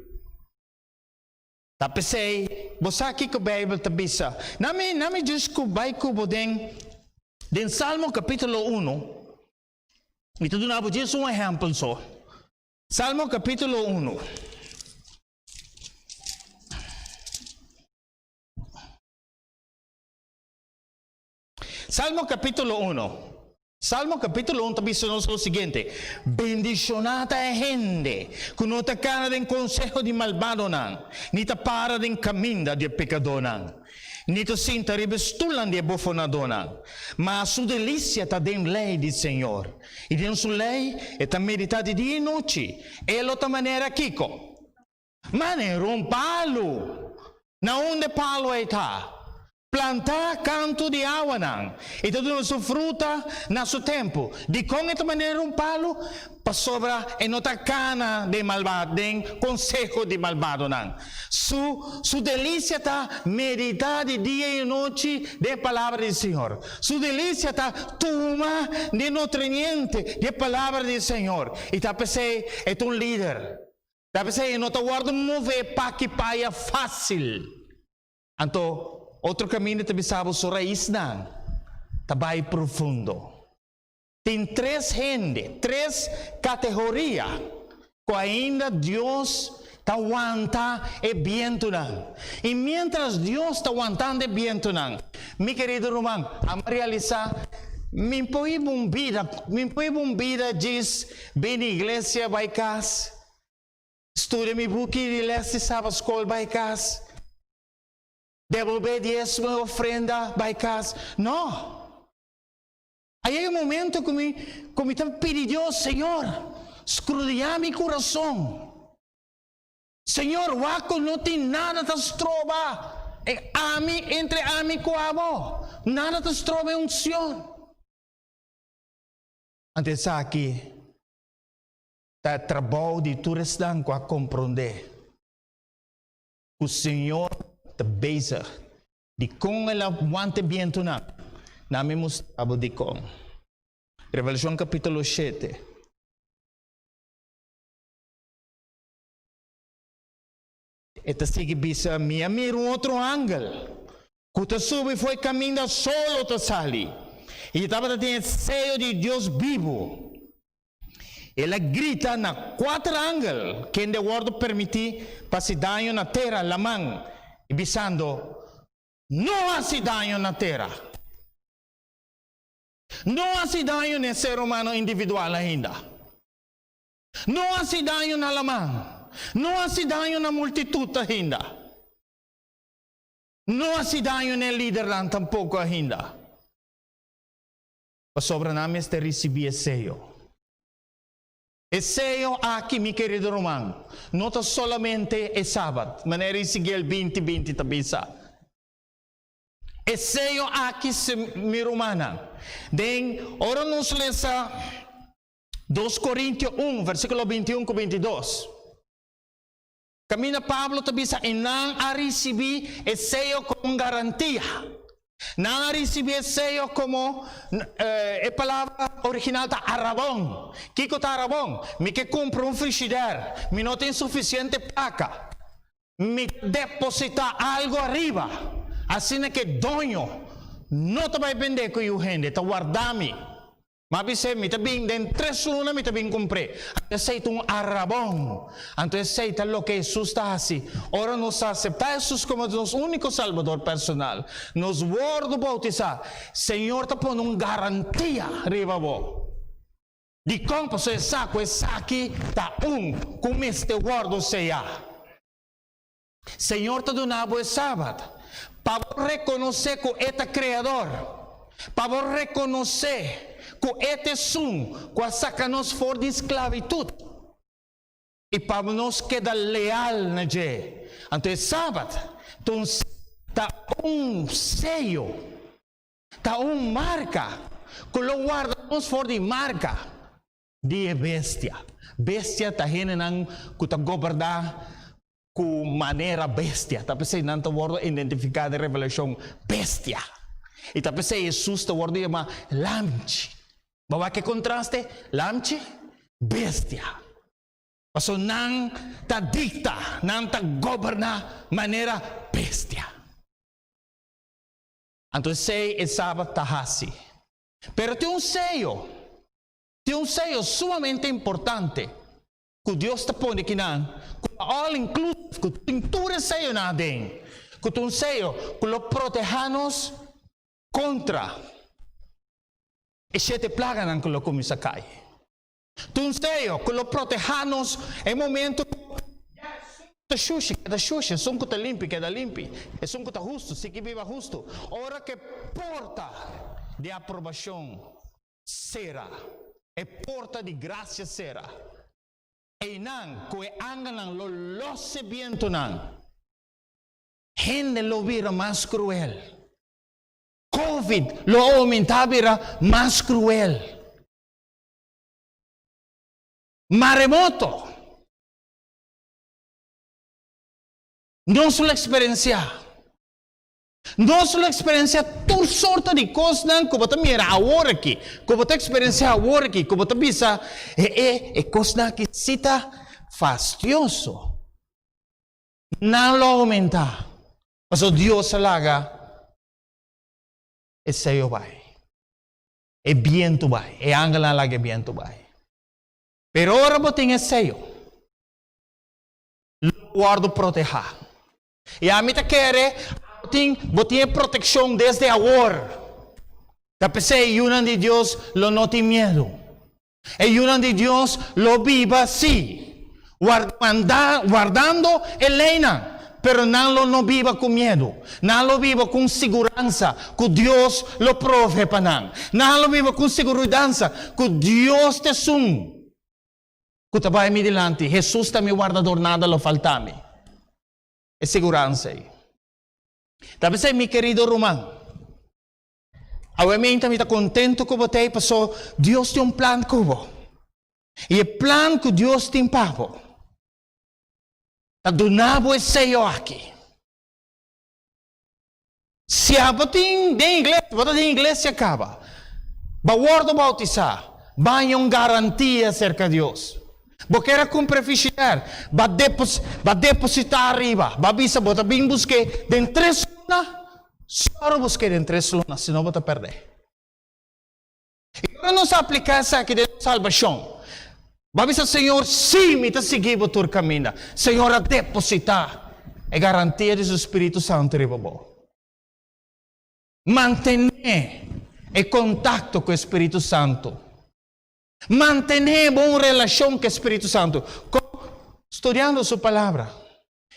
Ta p'esei, bo sa kiko Beibel ta bisa. Na mi, na mi djis ku bai ku bo den, den Salmo kapítulo unu, mi ta duna bo djis un ehèmpel so. Salmo kapítulo unu. Salmo capítulo 1. Salmo capítulo 1 ta bisa nos lo siguiente, Bendishoná ta e hende ku no ta kana den konseho di malbadonan, ni ta para den kaminda di e pekadónan, ni ta sinta riba e stulnan di e bofonadónan. Ma su delisia ta den lei di Señor, i den su lei e ta meditá di dia i nochi. E lo ta manera kiko? Manera un palu. Na unda e palu ei ta? Plantá kantu di awanan. E ta duna su fruta na su tempu. Dikon e ta manera un palu? Pasobra e no ta kana den malbad, den konseho di malbadonan. Su su delisia ta meditá di dia i nochi den e palabra di Señor. Su delisia ta tuma di nutriente di e palabra di Señor. I ta p'esei e ta un lider. Ta p'esei e no ta wòrdu mové p'aki p'aya fásil. Anto, otro kaminda ta bisa bo su raisnan ta bai profundo. Tin tres hende, tres kategoria ku ainda Dios ta wanta e bientunan. I miéntras Dios ta wantando e bientunan, mi kerido ruman, amo realisá mi por hiba un bida, mi por hiba un bida djis Bini iglesia bai kas, studia mi buki di les di Sabbat School bai kas, debolbé diesmo i ofrenda bai kas. No! A yega un momento ku mi ku mi ta pidi Dios, Señor, skrudiá mi kurason. Señor, wak ku no tin nada ta stroba e ami entre ami ku abo. Nada ta stroba e unsion. Anto esaki ta e trabou di tur esnan ku a komprondé ku Señor ta bezig. Dikon el a wanta e bientunan? Na mi mustra bo dikon. Revelashon kapítulo shete. E ta sigui bisa, Mi a mira un otro angel ku ta subi for e kaminda solo ta sali, i e tabata tin e seyo di Dios bibu. El a grita na kuater angel kende a wòrdu permití pa hasi daño na tera, laman, i bisando, No hasi daño na tera! No hasi daño na e ser humano individual ainda! No hasi daño na laman. No hasi daño na multitut ainda. No hasi daño na e lidernan tampoko ainda. Pasobra nan mester risibí e seyo. E seyo aki, mi kerido ruman, no ta solamente e Sabat, manera Ezekiel 20, 20 ta bisa. E seyo aki, mi rumannan, den ora nos lesa Dos Korintio un, versíkulo bintiun ku bintidos. Kaminda Pablo ta bisa i nan a risibí e seyo komo un garantia. Nan a risibí e seyo komo, e palabra original ta arabon. Kiko ta arabon? Mi ke kumpra un frishider, mi no tin sufisiente plaka. Mi ta depositá algu ariba, asina ku e doño no ta bai bendé ku yu hende, ta warda mi. M'a bis'é, Mi ta bin den tres luna mi ta bin kumpr'é. Anto esei ta un arabon. Anto esei ta loke Hesus ta hasi. Ora nos aseptá Hesus komo nos úniko Salbador personal, nos wòrdu boutisá, Señor ta pone un garantia riba bo. Dikon? Pasobra e sa ku esaki ta un ku mester wòrdu seyá. Señor ta duna bo e Sabat pa bo rekonosé ku E ta Kreador, pa bo rekonosé ku E ta esun ku a saka nos for di sklabitut i pa nos keda leal na dje. Anto e Sabat ta un ta un seyo, ta un marka ku lo warda nos for di marka di e bestia. Bestia ta hendenan ku ta goberná ku manera bestia. Ta p'esei nan ta wòrdu identifiká den Revelashon, bestia. I ta p'esei Hesus ta wòrdu yamá Lamchi. Bo wak e kontraste? Lamchi, bestia. Pasobra nan ta dikta, nan ta goberná manera bestia. Anto esei e Sabat ta hasi. Pero tin un seyo. Tin un seyo sumamente importante ku Dios ta pone kinan, ku ta all inclusive, ku tin tur e seyonan aden, ku ta un seyo ku lo protehá nos kontra e shete plaganan ku lo kuminsá kai. Ta un seyo ku lo protehá nos e momento ku ya esun ku ta shushi keda shushi, esun ku ta limpi keda limpi, esun ku ta hustu sigui biba hustu. Ora ku e porta di aprobashon sera, e porta di grasia sera. Einan ku e angelnan lo los e bientunan, hende lo bira mas kruel. Covid lo oumentá bira mas kruel. Maremoto. Nos lo eksperensiá. Nos lo eksperensiá tur sorto di kosnan ku bo ta mira awor aki, ku bo ta eksperensiá awor aki, ku bo ta bisa, E e, e kosnan aki si ta fastioso. Nan lo oumentá, pasobra Dios a laga e seyo bai, e bientu bai, e angelnan a laga e bientu bai. Pero ora bo tin e seyo, lo wòrdu protehá. I ami ta kere bo tin bo tin e protekshon desde awor. Ta p'esei e yunan di Dios lo no tin miedu. E yunan di Dios lo biba sí, wardando e leinan, pero nan lo no biba ku miedu. Nan lo biba ku un siguransa ku Dios lo provee pa nan. Nan lo biba ku un sigurudansa ku Dios ta esun ku ta bai mi dilanti, Hesus ta mi wardador, nada lo falta mi. E siguransa ei. Ta p'esei, mi kerido ruman, awe meinta mi ta kontentu ku bo ta ei paso Dios tin un plan ku bo. I e plan ku Dios tin pa bo ta duna bo e seyo aki. Si abo tin den iglesia, bo ta den iglesia kaba, bo a wòrdu boutisá, bo a haña un garantia serka Dios. Bo kier a kumpra e fishidèr, bo a depos, bo a depositá ariba, bo a bisa bo ta bin busk'é den tres luna, sòru busk'é den tres luna, sino bo ta pèrdè. I ora nos apliká esaki den nos salbashon, bo a bisa, Señor, sí, mi ta sigui bo tur kaminda. Señor a depositá e garantia di su spiritu santu riba bo. Mantené e kontakto ku e spiritu santu. Mantené bo un relashon ku e spiritu santu. Kon? Studiando su Palabra.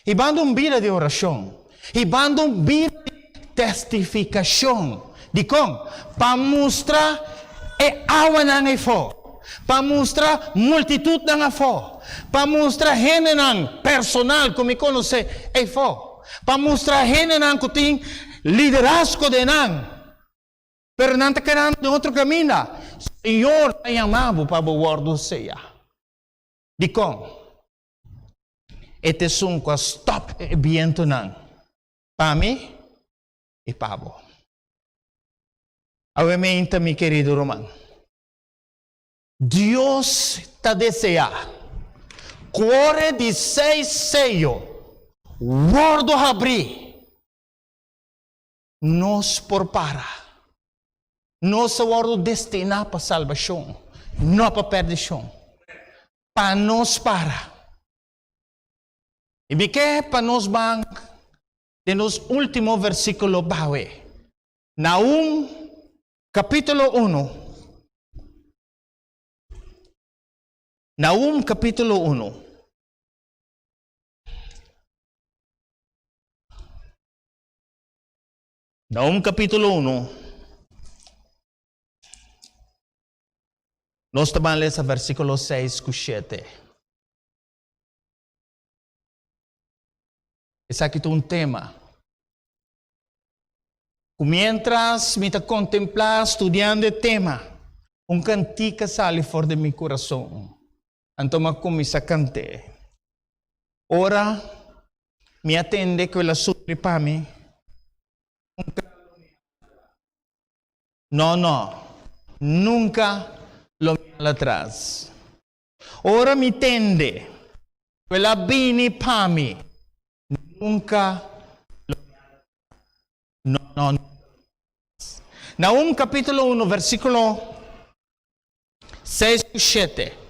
Hibando un bida di orashon. Hibando un bida di testifikashon. Dikon? Pa mustra e awanan eifó. Pa mustra multitutnan afó. Pa mustra hendenan personal ku mi konosé eifó. Pa mustra hendenan ku tin liderazgo den nan, pero nan ta kedando den otro kaminda. Señor ta yama bo pa bo wòrdu seyá. Dikon? E ta esun ku a stòp e bientunan pa mi i pa bo. Awe meinta, mi kerido ruman, Dios ta deseá ku ora e di seis seyo wòrdu habrí, nos por para. Nos a wòrdu destiná pa salbashon, no pa pèrdishon. Pa nos para. I mi ke pa nos ban den nos último versíkulo bawe. Nahum kapítulo unu. Nahum kapítulo unu. Nahum kapítulo unu. Nos ta ban lesa versíkulo seis ku shete. Esaki ta un tema ku miéntras mi ta kontemplá studiando e tema, un kantika sali for di mi kurason. Anto mi a kuminsá kant'é. Ora mi a tende ku el a sufri pa mi, nunka lo mi hala. No, no, nunka lo mi hala atras. Ora mi tende ku el a bini pa mi, nunka lo mi hala atras. No, no, nunka lo mi hala atras. Nahum kapítulo unu versíkulo seis ku shete.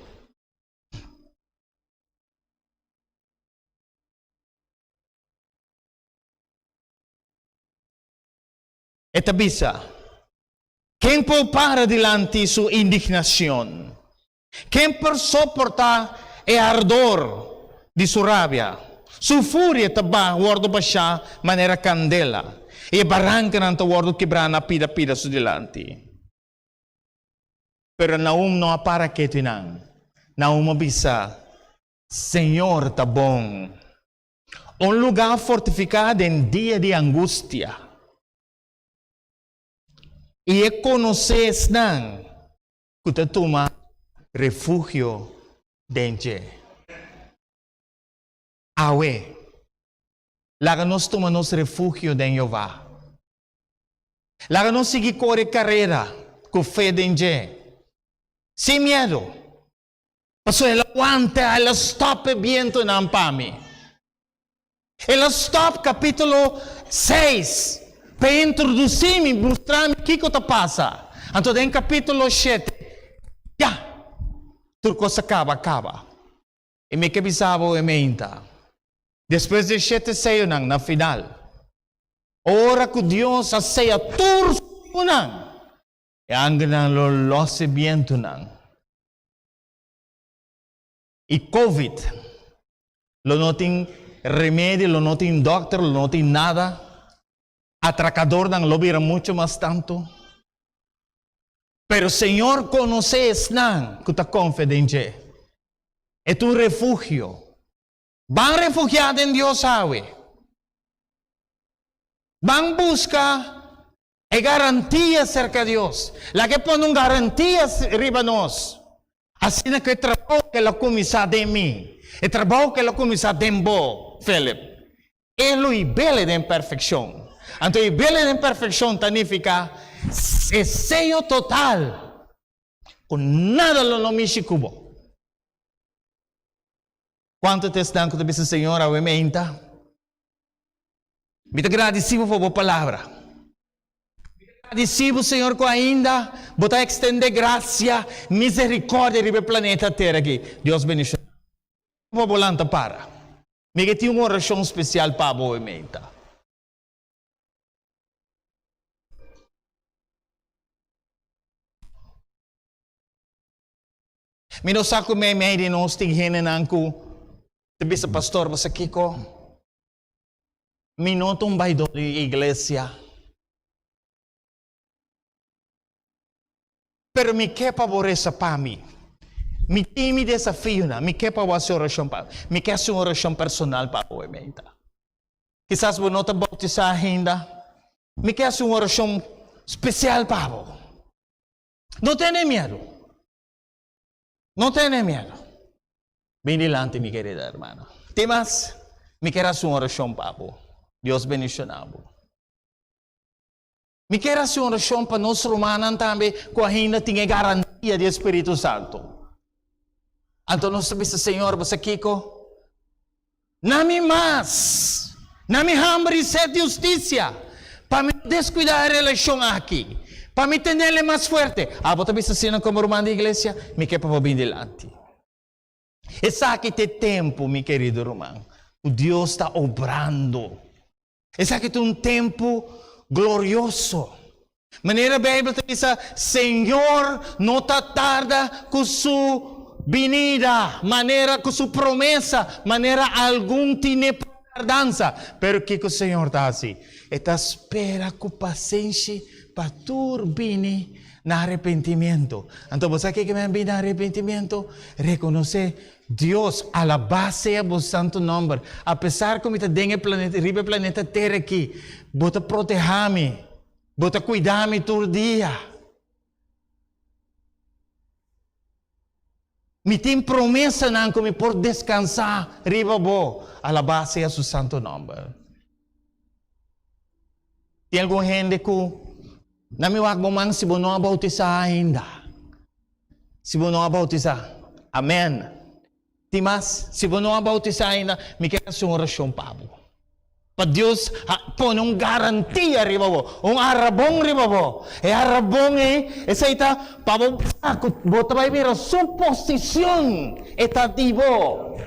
E ta bisa, Ken por para dilanti su indignacion? Ken por soporta e ardor di su rabia? Su furia ta ba wordo bashá manera candela, i e barancanan ta wordo kibrá na pida pida su dilanti. Pero Nahum no a para ketu einan. Nahum a bisa, Señor ta bon. Un lugá fortifiká den dia di angustia. I e konosé esnan ku ta tuma refugio den dje. Awe, laga nos tuma nos refugio den Jehová. Laga nos sigui kore karera ku fe den dje, sin miedu. Pasobra el a wanta, el a stòp e bientunan pa mi. El a stòp kapítulo seis pa e introdusí mi, mustra mi kiko ta pasa. Anto den kapítulo shete, ya, tur kos a kaba kaba. I mi ke bisa bo e meinta, despues di e shete seyonan na final, ora ku Dios a seya tur sunan, e angelnan lo lòs e bientunan. I covid lo no tin remedio, lo no tin dokter, lo no tin nada. Atrakadornan lo bira mucho mas tantu. Pero Señor konosé esnan ku ta konfia den dje. E ta un refugio. Ban refugiá den Dios awe. Ban buska E garantia serka Dios. Laga e pone un garantia riba nos. Asina ku e trabou ku el a kuminsá den mi, e trabou ku el a kuminsá den bo, Philip, e lo hib'el den perfekshon. Anto hib'el den perfekshon ta nifiká e seyo total ku nada lo no mishi ku bo. Kuantu ta esnan ku ta bisa, Señor, awe meinta? Mi ta gradisí bo pa bo palabra. Mi ta gradisí bo, Señor, ku ainda bo ta ekstendé grasia, miserikòrdia riba e planeta Tera aki. Dios bendishoná bo. Pa bo lanta para. Mi ke tin un orashon spesial pa bo awe meinta. Mi no sa ku meimei di nos tin hendenan ku ta bisa, Pastor, bo sa kiko? Mi no ta un baidó di iglesia. Pero mi ke pa bo resa pa mi. Mi tin mi desafionan. Mi ke pa bo hasi orashon pa mi. Mi ke hasi un orashon personal pa bo, meinta. Kisas bo no ta boutisá ainda. Mi ke hasi un orashon spesial pa bo. No tene miedu. No tene miedu. Bin dilanti, mi kerida hermana. Tin mas? Mi ker hasi un orashon pa bo. Dios bendishoná bo. Mi ker hasi un orashon pa nos rumannan tambe ku ainda tin e garantia di e Spiritu Santu. Anto nos ta bisa, Señor, bo sa kiko? Na mi mas, na mi hamber i set di hustisia, pa mi no deskuidá e relashon aki. Pa mi tenele mas fuerte. Abo ta bisa asina komo ruman di iglesia? Mi ke pa bo bin dilanti. Esaki ta e tempu, mi kerido ruman, ku Dios ta obrando. Esaki ta un tempu glorioso. Manera Beibel ta bisa, Señor no ta tarda ku su binida, manera ku su promesa, manera algun tine pa tardansa. Pero kiko Señor ta hasi? E ta spera ku pasenshi pa tur bini na arepentimiento. Anto bo sa kiko men bini na arepentimiento? Rekonosé Dios, alabá sea bo santu nòmber. Apesar ku mi ta den e planeta, riba e planeta Tera aki, bo ta protehá mi, bo ta kuida mi tur dia. Mi tin promesanan ku mi por deskansá riba bo. Alabá sea su santu nòmber. Tin algun hende ku na mi wak bo man si bo no a boutisá ainda. Si bo no a boutisá. Amèn. Tin mas, si bo no a boutisá ainda, mi ke hasi un orashon pa bo. Pa Dios pone un garantia riba bo, un arabon riba bo. E arabon ei, esei ta pa bo sa ku bo ta bai mira su posishon, e ta di bo.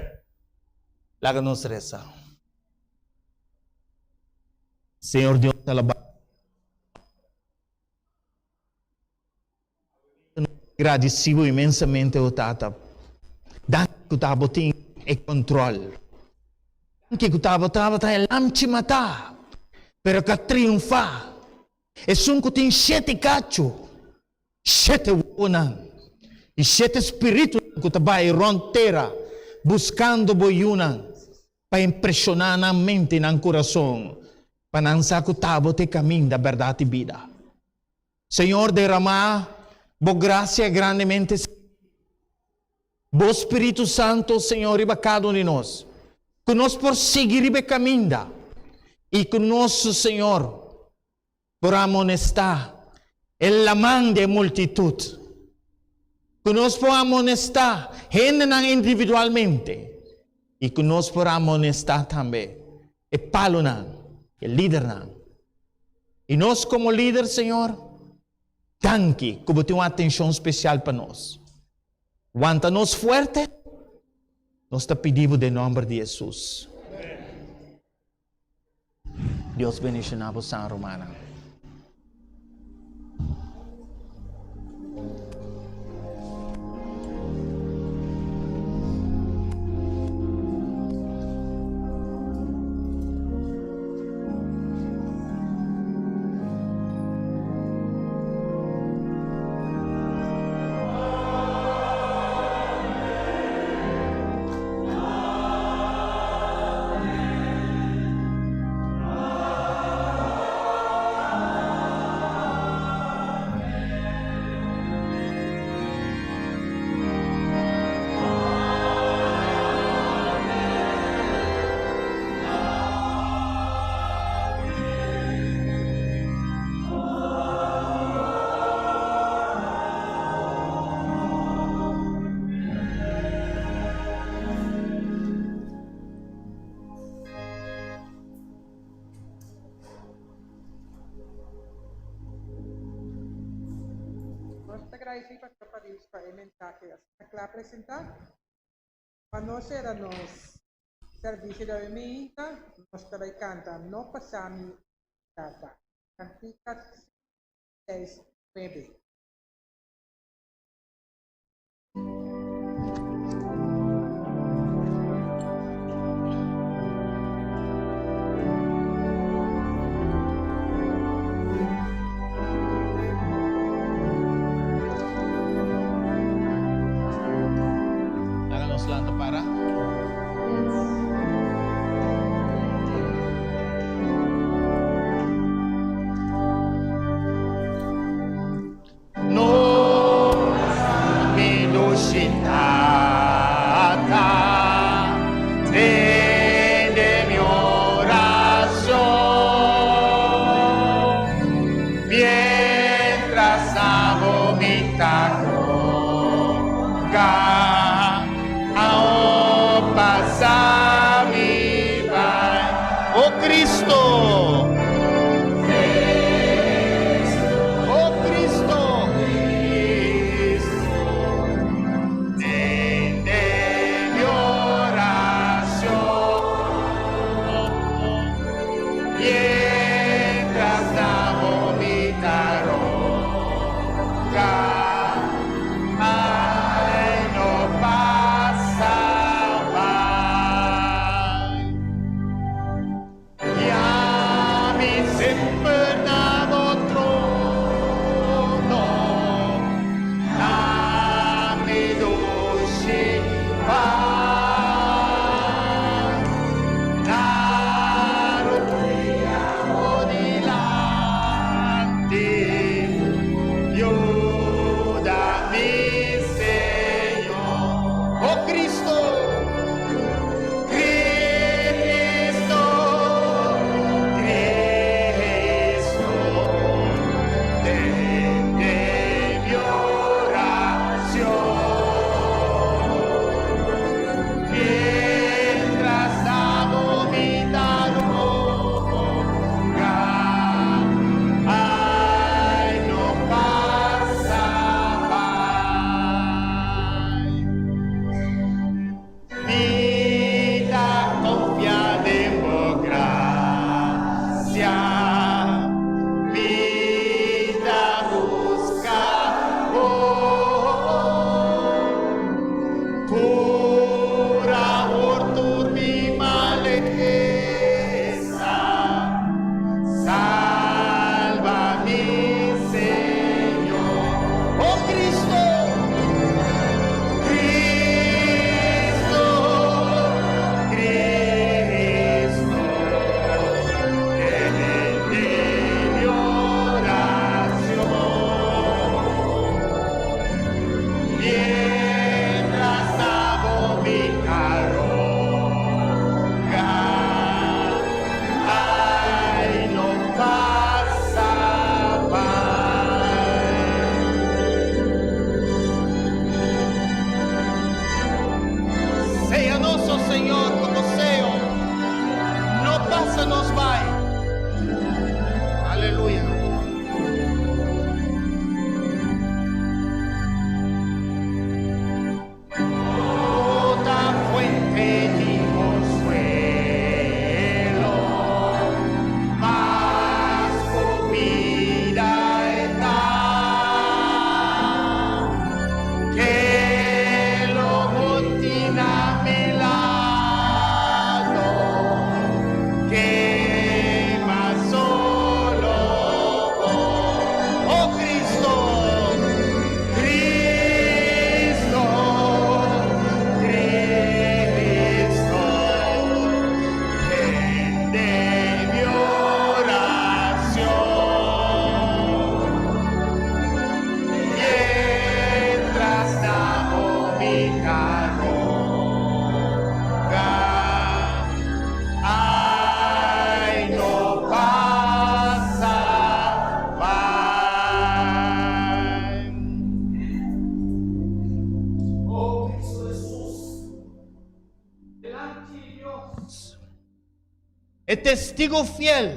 Laga nos resa. Señor Dios, alabá. Gradisí bo inmensamente, o Tata. Danki ku ta bo tin e kontrol. Danki ku ta bo tabata e lamchi matá, pero ku a triunfá. Esun ku tin shete kachu, shete wowonan i shete spiritunan ku ta bai rònt tera buskando bo yunan pa impreshoná nan mente i nan kurason pa nan sa ku ta bo ta e kaminda, bèrdat i bida. Señor derama Bo gracia grandemente Bo Spiritu Santo Señor riba cada un di nos cu nos por sigui riba e caminda y cu nos Señor por amonesta e laman di e multitud cu nos por amonesta hendenan individualmente y cu nos por amonesta tambe e palonan e lidernan. I nos komo lider, Señor, danki ku bo tin un atenshon spesial pa nos. Wanta nos fuerte, nos ta pidi bo den nòmber di Hesus. Dios bendishoná bo san rumannan. Nos ta gradisí Pastor Paris pa e mensahe asina kla presentá. Pa nos sera nos servisio di awe meinta, nos ta bai kanta No Pasa Mi Tata, Kantika 6, 9. Laga nos lanta para. No mi dushi Tata, tende mi oracion, mientras abo mi ta roga, aon pasa mi bai. O Cristo! O Cristo! E testigo fiel,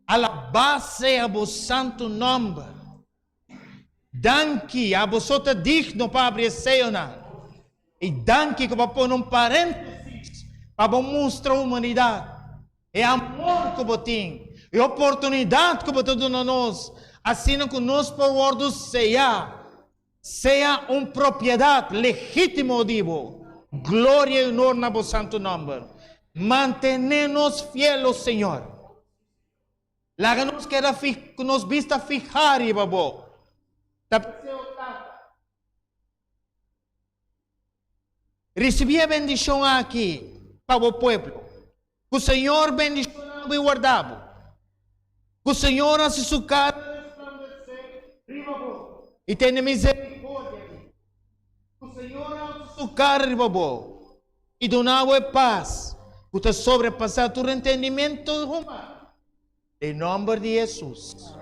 alabá sea bo santu nòmber. Danki, abo so ta digno pa abri e seyonan. I danki ku bo a pone un paréntesis pa bo mustra humanidat e amor ku bo tin, e oportunidat ku bo ta duna nos, asina ku nos por wòrdu seyá, sea un propiedat legítimo di bo. Gloria i onor na bo santu nòmber. Mantené nos fiel, o Señor. Laga nos keda ku nos bista fihá riba bo. Ta p'esei, o Tata, risibí e bendishon aki pa bo pueblo. Ku Señor bendishoná bo i warda bo. Ku Señor hasi su kara resplandesé riba bo i tene miserikordia di bo. Ku Señor hasi su kara riba bo i duna bo e pas ku ta sobrepasá tur entendimentu humano. Den nòmber di Hesus.